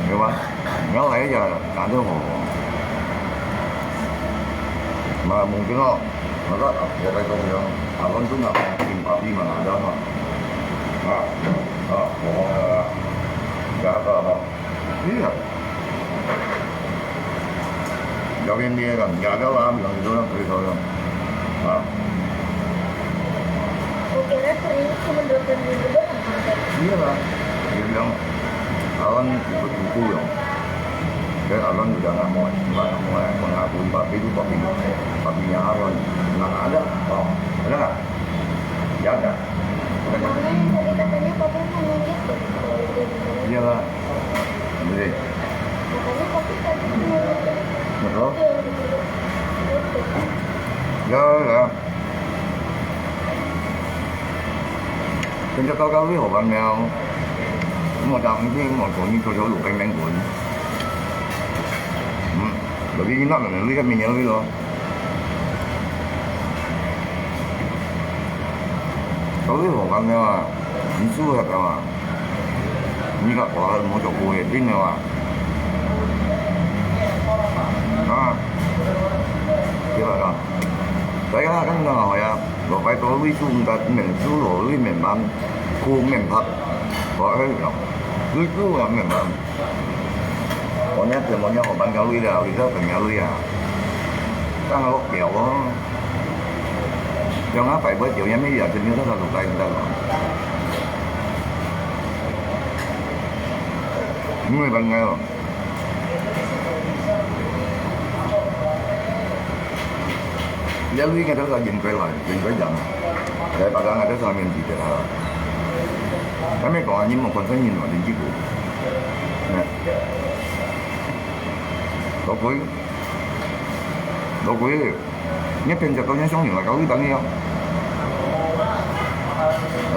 Iya ba? Nyawa ai ja, ada ho. Ma mungkin lo, maka apa kau bilang, abang tu nak bikin papi mana ada ha. Ha, ha, pokoknya, ya apa apa. Iya. Jawin dia kan, nggak ada lah, bilang gitu kan, cerita orang. Nah. Kukira kering cuma dua puluh ribu doang. Iya lah. Dia bilang, Alan ikut buku ya. Dan Alan udah nggak mau, nggak mau mengakui papi itu papi, papinya Alan. Nggak ada. Oh, ada nggak? Nggak ada. Kemarin tadi katanya papi mau nunjuk deh. Iya lah. Jadi. Katanya papi tadi mau nunjuk. Betul. Ya, ya. Kan cakap kau ni orang yang mau dah mungkin mau kau ni kau jauh lu kan main pun. Hmm. Tapi ni nak mana ni kan minyak ni loh. Kau ni orang yang ni suruh kau. Ni kat kuala mau jauh kau ni ni lah. Ha. Kira kan. Saya kan nak ya. Lo pai to lui su ngat men su lo lui men ban. Ku men pat. Ko ai lo. Lui su ya men ban. Ko nya te mo nya ho ban ka lui da, lui sa ka nya lui ya. Tang lo kiao lo. Yang apa buat kiao ya me ya, kena sa lu kai da lo. Ni ban ngai lo. Ya lui ngai to sa yin kai lai, yin kai yang. Lai pa ngai to sa mien di de ha. Kami ko ni mo kon sa yin lo, yin ji ku. Nè. Lo kui. Lo kui. Ni phen jat kau ni siang ni lai kau lui tang ni ya.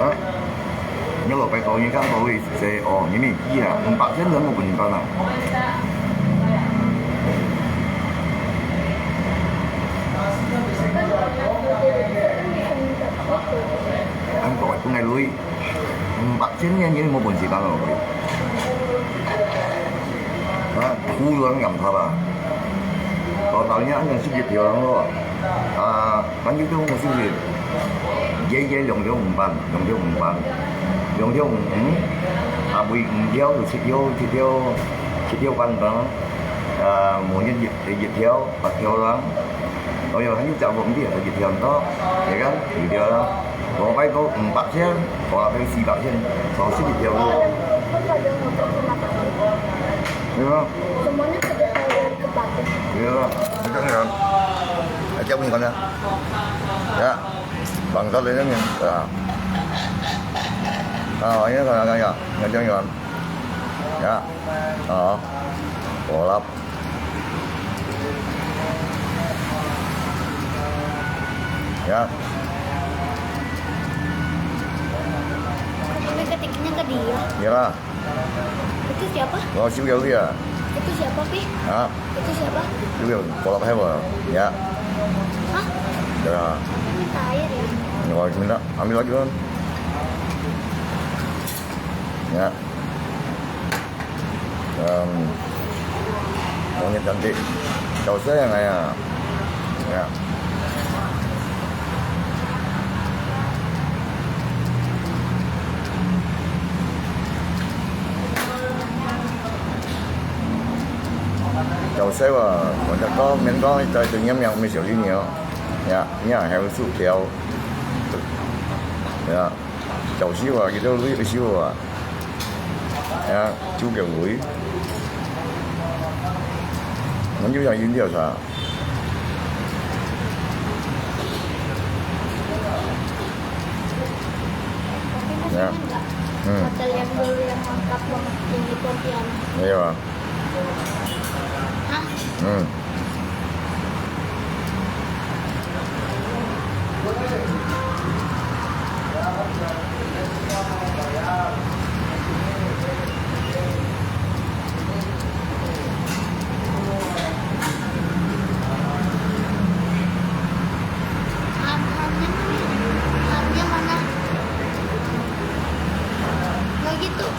Ha? Ni lo pai kau ni kang kau lui se o, ni mi ji ha, empat千人 mo pun ni pa na. Ang kau pun ngai lui. Empat千 ni ni mo pun si pa na lo. Ha, 突然感他吧。哦，老人家按照世界流浪咯。啊，反正就我是爷爷两条五班，两条五班，两条五，嗯，啊，为五条，七条，七条，七条半班，啊，每日一，一条，八条人。 哦哟，還有隻黃啲啊，佢一條多，你看，一條啦，五百多，五百千，五百四百千，哦，十一條咯。對啊。對啊，你看你看，啊，叫你看啊，呀，網上的那個，啊，啊，你看看看，你看你看，呀，啊，好了。 Ya. Tapi ketiknya ke dia. Ya lah. Itu siapa? Oh, si Willy ya. Itu siapa, Pi? Hah? Itu siapa? Itu Willy, kolak hewa. Ya. Hah? Ya. Minta air ya? Ya, minta. Ambil lagi kan. Ya. Um, monyet cantik. 老师啊，哎呀，哎呀。老师啊，我就讲，免讲，在这样样没小心哦。呀，你也还有薯条，呀。 小時候啊，佢都會笑啊。啊，煮个會。我有想飲料茶。啊，嗯。Hotel yang dulu yang lengkap banget, yang di Pontianak. Iya. Hah? Hmm. Hanya mana? Hanya mana? Lagi tuh.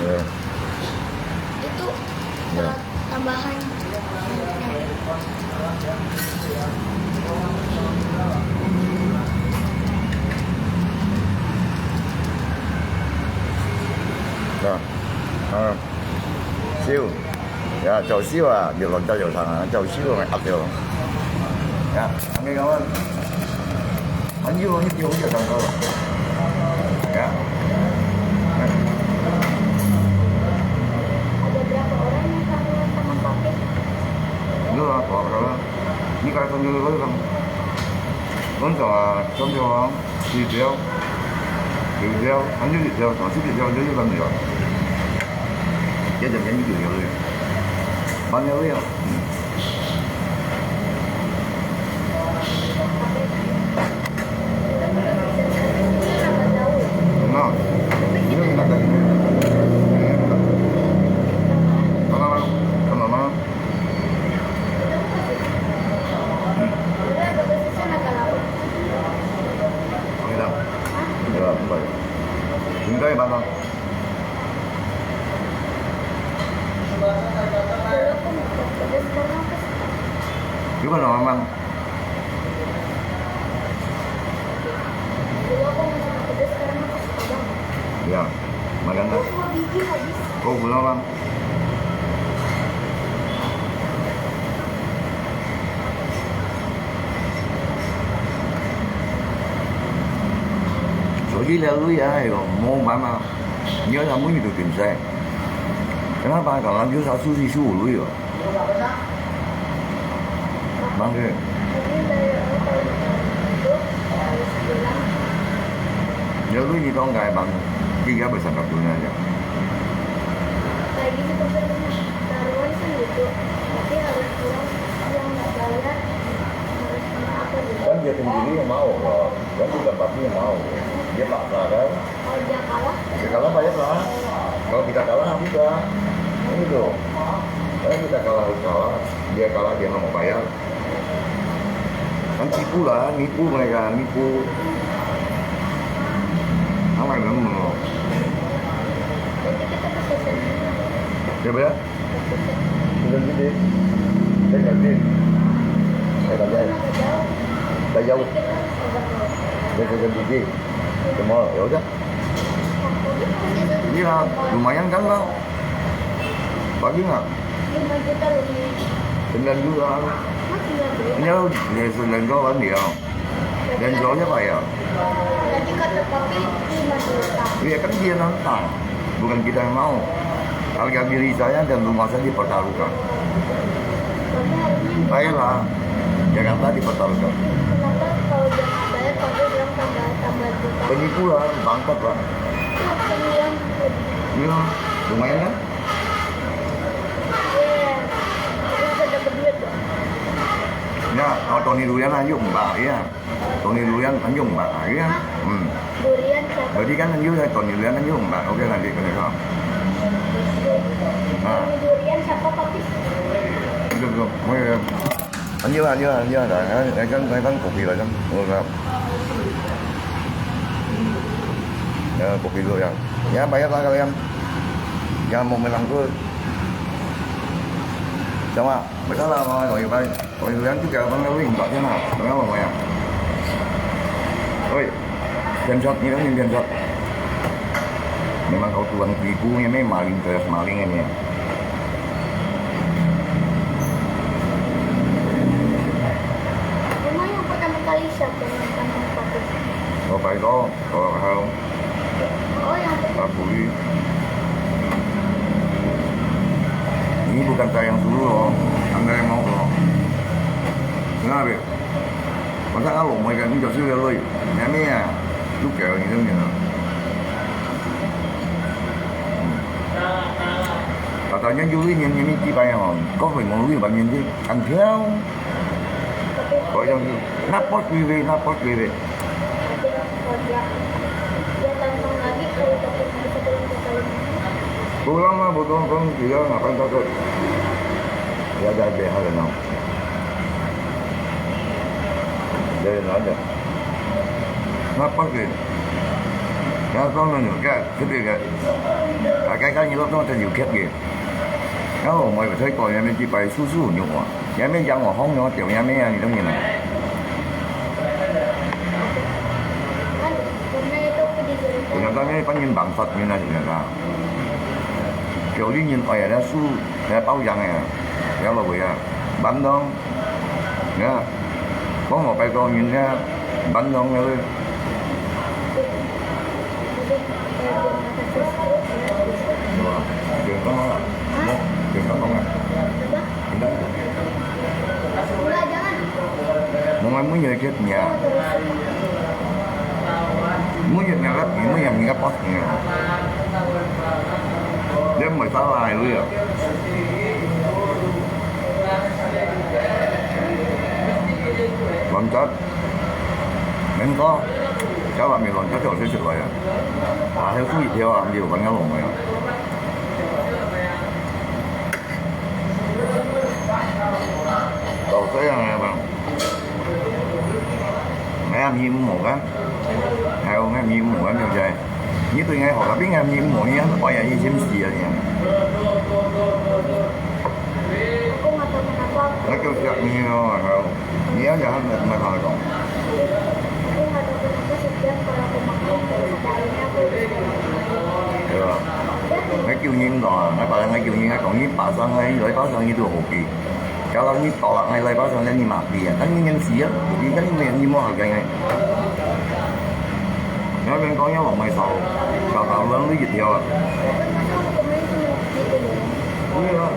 Ya. Itu, ya, eh, tambahan. Nah, ah, siu. Ya, chau siu ah, di loncat chau sang ah, chau siu ah, ap yo. Ya, kami kawan. Anjir, anjir, dia udah tangkap. Ya. Ada berapa orang yang sama, sama Papit? Dua, dua orang. Ini kalau sambil dulu kan. Kan sama, sama orang. Di Biau. Di Biau, anjir di Biau, sama si di Biau, anjir di Biau. Dia jangan di Biau ya. Banyak ya. Gimana, Mang? Dulu aku masak pedas, sekarang aku suka banget. Iya, makanya. Aku semua biji habis. Kau pulang, Mang. Jadi lalu ya, ayo, mau mana? Dia kamu itu tim saya. Kenapa? Kalau dia satu di suruh ya. Mangke. Jadi, dari awal tahun itu, harus bilang. Ya, lu ini dong, kayak bang, tiga besar tak punya aja. Kayak gitu, pokoknya. Taruhan sih gitu. Tapi harus bilang, yang nggak bayar, harus kena apa gitu. Kan dia sendiri yang mau, loh. Kan bukan papinya mau. Dia paksa, kan? Kalau dia kalah? Dia kalah, bayar lah. Kalau kita kalah, udah. Kan gitu. Kalau kita kalah, harus kalah. Dia kalah, dia nggak mau bayar. Kan tipu lah, nipu mereka, nipu. Apa yang kamu mau? Jadi kita bisa sendiri. Siapa ya? Sudah gede. Saya nggak tahu. Saya tahu. Saya sudah gede. Semua, ya udah. Iya, lumayan kan, Bang? Bagus nggak? Lima juta lebih. Sembilan juta. Masih nggak beli. Ini lo, ya, sembilan juta kan dia. Dan jualnya apa ya? Tadi kata papi lima juta. Iya, kan dia nantang. Bukan kita yang mau. Harga diri saya dan rumah saya dipertaruhkan. Papi harusnya. Bayarlah. Jakarta dipertaruhkan. Kenapa kalau dia nggak bayar, papi bilang tambah, tambah juta? Penipuan, bangkrut lah. Iya, lumayan kan? Iya, bisa dapat duit, Bang. Ya, kalau Tony Durian aja, Mbak, ya. Tony Durian aja, Mbak, ya. Hmm. Durian siapa? Jadi kan aja ya, Tony Durian aja, Mbak. Oke, nanti kena kau. Nah. Tony Durian siapa, Papi? Itu, itu. Oke, ya. Lanjut, lanjut, lanjut. Nah, kan, kan, kan kopi lah, kan. Oh, nah. Ya, kopi dulu, ya. Ya, bayar lah kalian. Jangan mau menangkut. Sama, bersalah sama kau Ibai. Kau Ibai tu kau bang kau ingat je lah. Kau apa ya? Oi, Piansot, ni kan Piansot. Memang kau tuan tipu ni, memang maling, keras maling ni. Rumah yang pertama kali siapa yang kamu pakai? Kau pai kau. Kalau hal tak boleh. Ini bukan saya yang suruh loh, anda yang mau loh. Kenapa? Masa kalau mau ikan ni jadi leloi, nyamik ya, lu kau ni kan ni. Katanya Juli nyamik ni tiba ya, kau mau lu ikan ni kan kau. Kau yang ni, nak pos duit, nak pos duit. Pulang lah, potong kan dia ngapain takut? Dia ada ada hal no. Dia ada. Nak pos duit. Nak tahu mana? Kat, sepi kat. Akai kan ni lo tu macam you kat ke. Kau mau saya kau nyamik tiba susu nyok ah. Nyamik yang orang nyok tiap nyamik yang ni tu ni lah. Ternyata ni pan yin bangsa ni lah ternyata. Kau ni yin oi ada su, ada pau yang ya. Ya lo ya. Bandung. Ya. Kau mau pai kau ni ya. Bandung ya. Wah, dia kan mana? Dia kan mana? Enggak, jangan. Mong ai munyit ket nia. Munyit nia kat ni, munyit nia pas nia. Dia mai salah lu ya. Mantap. Mantap. Siapa mi loncat tu sih siapa ya? Ah, itu itu ya, dia bukan ngalong ya. Tau saya ya bang. Ngai mi mo kan? Ngai ngai mi mo kan, 你知道？你對𠊎好，tapi ngai mi mo，你還愛呀，你先死啊你！那就像你哦，你要講他們，他們講。對吧？那救人的啊，那把人那救人，那講你爬上來，你來爬上，你都好比。 Kalau你tolak ngai lai pasang dan ni mati ya, kan ni yang siap, jadi kan ni yang ni mau hargai ngai. Ngai ben kau nyawa mai sau, kau kau luang lu yit ya. Iya.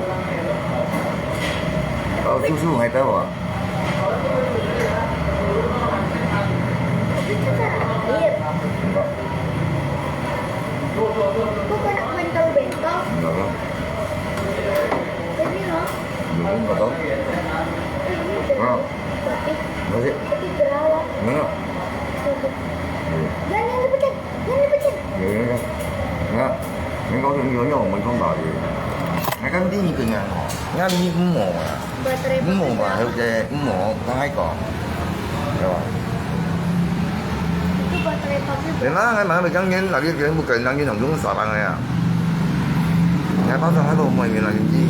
Kau susu ngai tahu ah. Enggak. Bukan bentol-bentol. Enggak lah. Ini loh. Belum, nggak tahu. Ini nah, berapa? Masih. Tapi berapa? Mana? Satu. Iya. Jangan, jangan dipecat. Jangan dipecat. Iya, iya, iya. Nah, ini kau tunjuk-tunjuk, mau kau balik. Nah, kan ini kena. Nah, ini mau lah. Baterai 唔好嘛，佢嘅唔好，等下講，係嘛？Itu baterai papi. Then lah, ngai mana macam ni, lagi dia bukan nang ni nanggung sarang ya. Ngai pasang apa mau ni lagi ni?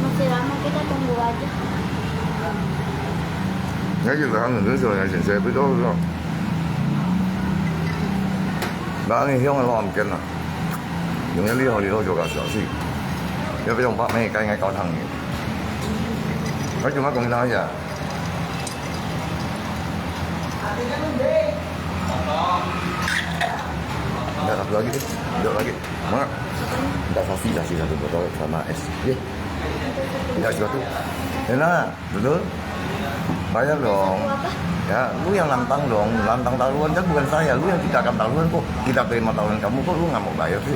Masih lama, kita tunggu aja. Ngai juga kan, itu sudah ngai sensei, betul betul. Dah ni hiong lo amken lah. 用一啲好啲好做个小事，要不用把咩该应该高汤嘅。佢做乜咁多嘢啊？Dah satu lagi deh, dua lagi. Mana? Dah sasi, sasi satu botol sama es. Ye. Dah satu. Enak. Betul? Bayar dong. Ya, lu yang nantang dong, nantang taruhan kan bukan saya, lu yang ciptakan taruhan kok. Kita terima taruhan kamu kok lu nggak mau bayar sih?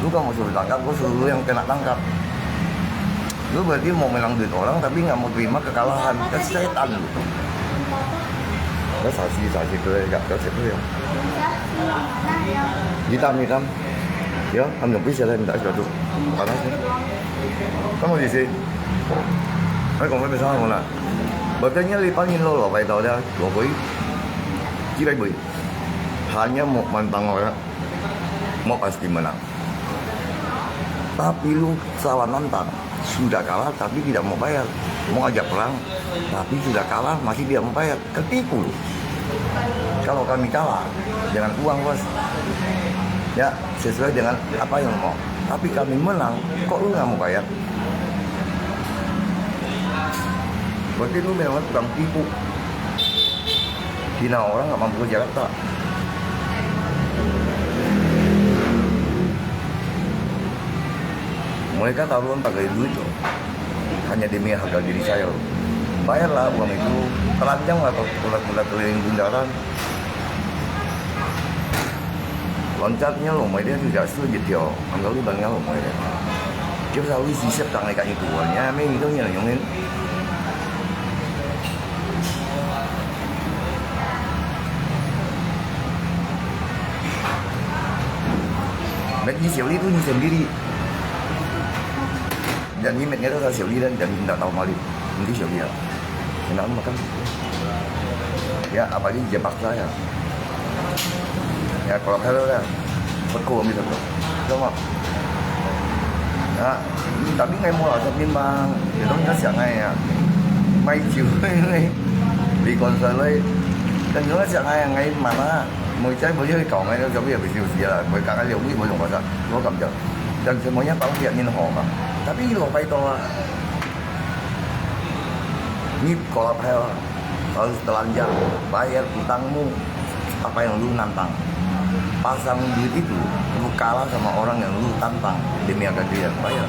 Lu kan mau suruh tangkap, gua suruh lu yang kena tangkap. Lu berarti mau menang duit orang tapi nggak mau terima kekalahan, kan setan lu. Lu saksi, saksi tu ya, nggak tahu siapa ya. Hitam, hitam. Ya, kamu bisa lah minta sesuatu. Panas ni. Kamu di sini. Hai, kau bisa mana? Bertanya lipat ni lo lo, pai tau dia, lo koi. Kira bui. Hanya mau mantang orang, mau pasti menang. Tapi lu salah nantang. Sudah kalah, tapi tidak mau bayar. Mau ajak perang, tapi sudah kalah, masih tidak mau bayar. Kan tipu. Kalau kami kalah dengan uang, Bos, ya, sesuai dengan apa yang mau. Tapi kami menang, kok lu nggak mau bayar? Berarti lu memang tukang tipu. Cina orang nggak mampu ke Jakarta. Mereka taruhan pakai duit loh. Hanya demi harga diri saya loh. Bayarlah uang itu, telanjanglah kau kulat-kulat keliling bundaran. Loncatnya loh, mai dia tidak sujud dia. Angkau lu bangnya loh, mai dia. Dia bisa lu sisip tangan ikan itu, ya, main itu yang nyongin. Nak ni siapa itu ni sendiri. Dan ni mek ngerti tak siapa dan, dan tak tahu mali. Nanti siapa ya. Kenapa makan? Ya, apa ni dia paksa ya. Ya, kalau kalau lah. Betul ambil satu. Sama. Ya, tapi ngai mau lah, tapi mang. Dia dong ngai siang ngai ya. Mai jiu ngai. Di konser lai. Dan dong ngai siang ngai, ngai mana? Mau cari boleh kau ngai, tapi ya betul sih lah. Mau kau ngai lihat, boleh kau rasa. Kau kam jauh. Dan semuanya tahu dia ni hong ah. Tapi lo pai to ah. Ni kalau pai lah. Harus telanjang, bayar utangmu. Apa yang lu nantang? Pasang duit itu, lu kalah sama orang yang lu tantang. Demi agar dia bayar.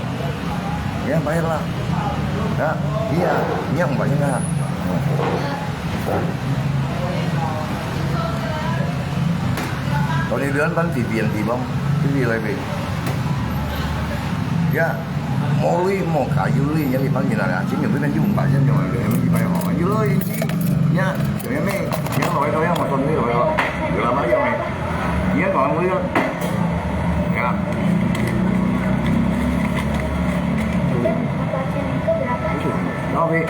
Ya, bayarlah. Ya, iya, nyang banyak. Kalau di luar kan T V yang di bawah, T V live. Ya. Mau lui, mau kayu lui, yang di pang gila lah. Chính nhiều cái bên chung phải xem rồi, để mình đi bay họ. Như lui, ya, ya, mẹ, ya, nói thôi, ya, mà còn đi rồi, rồi là bao giờ mày, ya, còn lui, ya. Đó, vì,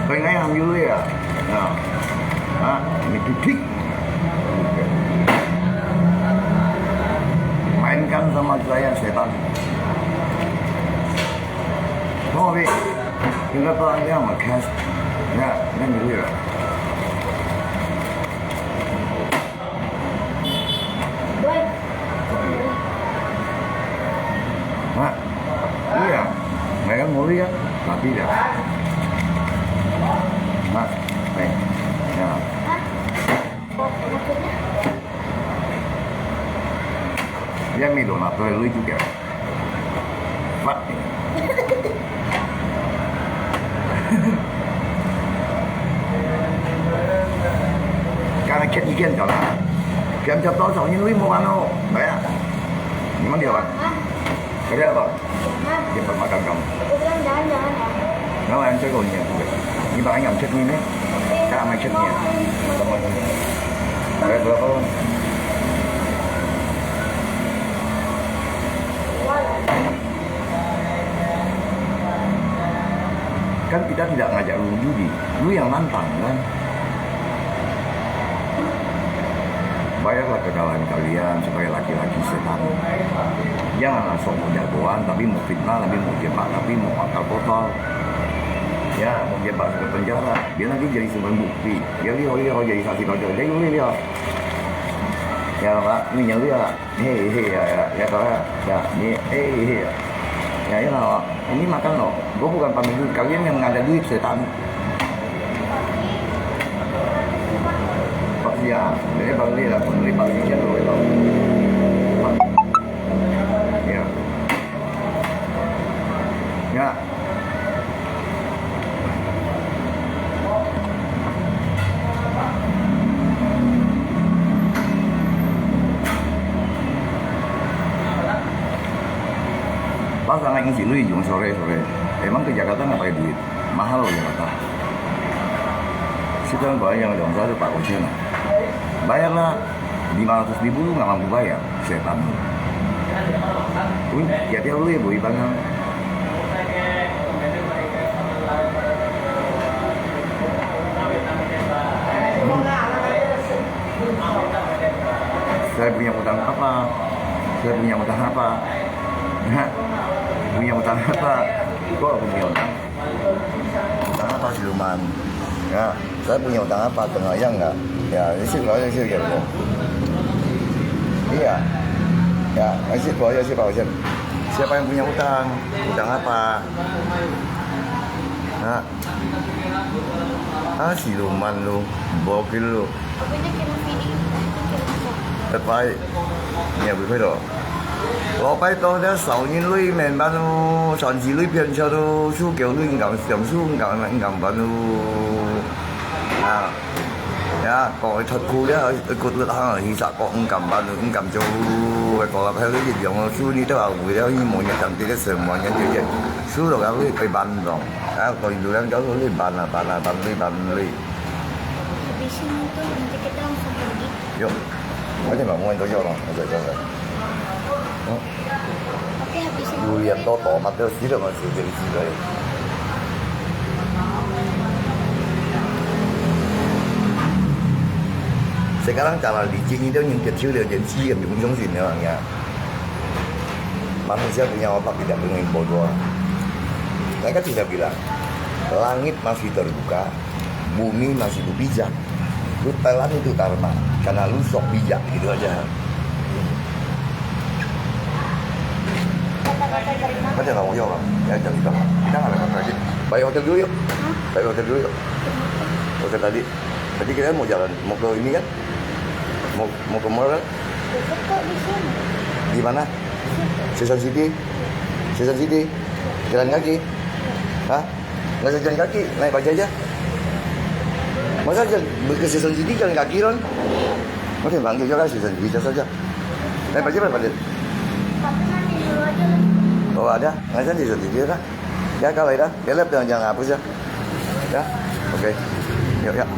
coi ngay hàng như lui à, ya, à, mình cứ thích. Mainkan sama saya setan. Thôi, tinggal pelan dia mah cash. Ya, yang dulu ya. Mak, iya, mereka mau lihat, tapi ya. Mak, eh, ya. Dia mi dona tu lui juga. Mak. Karena ket ikan kau lah. Kiam cap tau song ini lui mau ano, bayar. Memang dia apa? Kerja apa? Dia buat makan kamu. Aku bilang jangan, jangan, jangan. Kenapa yang cakap ni? Ni barang yang cek ni ni. Tak nak cek ni. Sama ni. Ada berapa? Kan kita tidak ngajak lu judi. Lu yang nantang kan? Bayarlah kekalahan kalian sebagai laki-laki setan. Janganlah sok mau jagoan, tapi mau fitnah, tapi mau jebak, tapi mau akal total. Ya, mau jebak ke penjara. Biar nanti jadi simpan bukti. Biar lihat, lihat jadi saksi kau jadi. Jadi lihat. Ya, Pak, ini yang lihat. Hei, hei, ya, ya, ya, kau ya, ya, ni, hei, hei, ya. Ya, ya, lah, ini makan loh. Gua bukan pemimpin, kalian yang ada duit, setan. Pak Sia, jadi Pak Sia, Pak Sia, Pak Sia, Pak Sia, Pak Sia. Ya. Ya. Pasangan ini sih, lu ujung sore-sore. Emang ke Jakarta nggak pakai duit? Mahal loh Jakarta. Sekarang bayar yang dong, satu pak kochen lah. Bayarlah lima ratus ribu, lu nggak mampu bayar. Setan. Ui, ya tiap lu ya bui bangang. Saya punya utang apa? Saya punya utang apa? Hah? Punya utang apa? Kau punya utang. Utang apa siluman? Ya, saya punya utang apa tengah yang enggak? Ya, isi kalau isi ya. Iya. Ya, isi kalau isi apa? Siapa yang punya utang? Utang apa? Ha? Ah, siluman lu, bokil lu. Apa ini kena feeling? Tepai. Ni apa kau tu? Kau pai tu dia sau ni lui men ban lu, san si lui pian cha tu, su kêu lui ngam, siam su ngam, ngam ban lu. Ah. Ya, kau thot ku dia, ikut lut hang, hi sa kau ngam ban lu, ngam jauh lu, kau lah pai lui yang su ni tu au, dia ni mo ni tam ti dia semua ni dia. Su lo kau lui pai ban dong. Ah, kau itu kan kau lui ban lah, ban lah, ban lui, ban lui. Habisin itu, nanti kita langsung pergi. Yuk. Ada nggak mau itu yuk, Bang? Ada, ada, ada. Hmm? Tapi habisin itu. Durian itu. Toto, mati sila masih jadi sila. Sekarang cara licin itu yang kecil dia jadi sila, belum相信的，你看。Manusia punya otak tidak boleh bodoh. Mereka tidak bilang, langit masih terbuka, bumi masih berbijak. Lu telan itu karma, karena lu sok bijak, gitu aja. Kata-kata terima kasih. Macam orang jawab, ya, macam itu. Kita nggak ada kata lagi. Balik hotel dulu yuk. Hah? Balik hotel dulu yuk. Hotel tadi. Tadi kita mau jalan, mau ke ini kan? Mau, mau ke mall kan? Dekat kok di sini. Di mana? Situ. Sesan City? Sesan City? Jalan kaki? Hah? Nggak usah jalan kaki, naik bajai aja. Masa jalan, ke Sesan City jalan kaki, Ron? Oke, panggil juga Sesan City saja. Naik bajai berapa, Din? Tapi nanti dulu aja lah. Oh, ada? Nggak usah Sesan City lah. Ya, kalau ada, ya, lihat jangan hapus ya. Ya, oke. Yuk, yuk.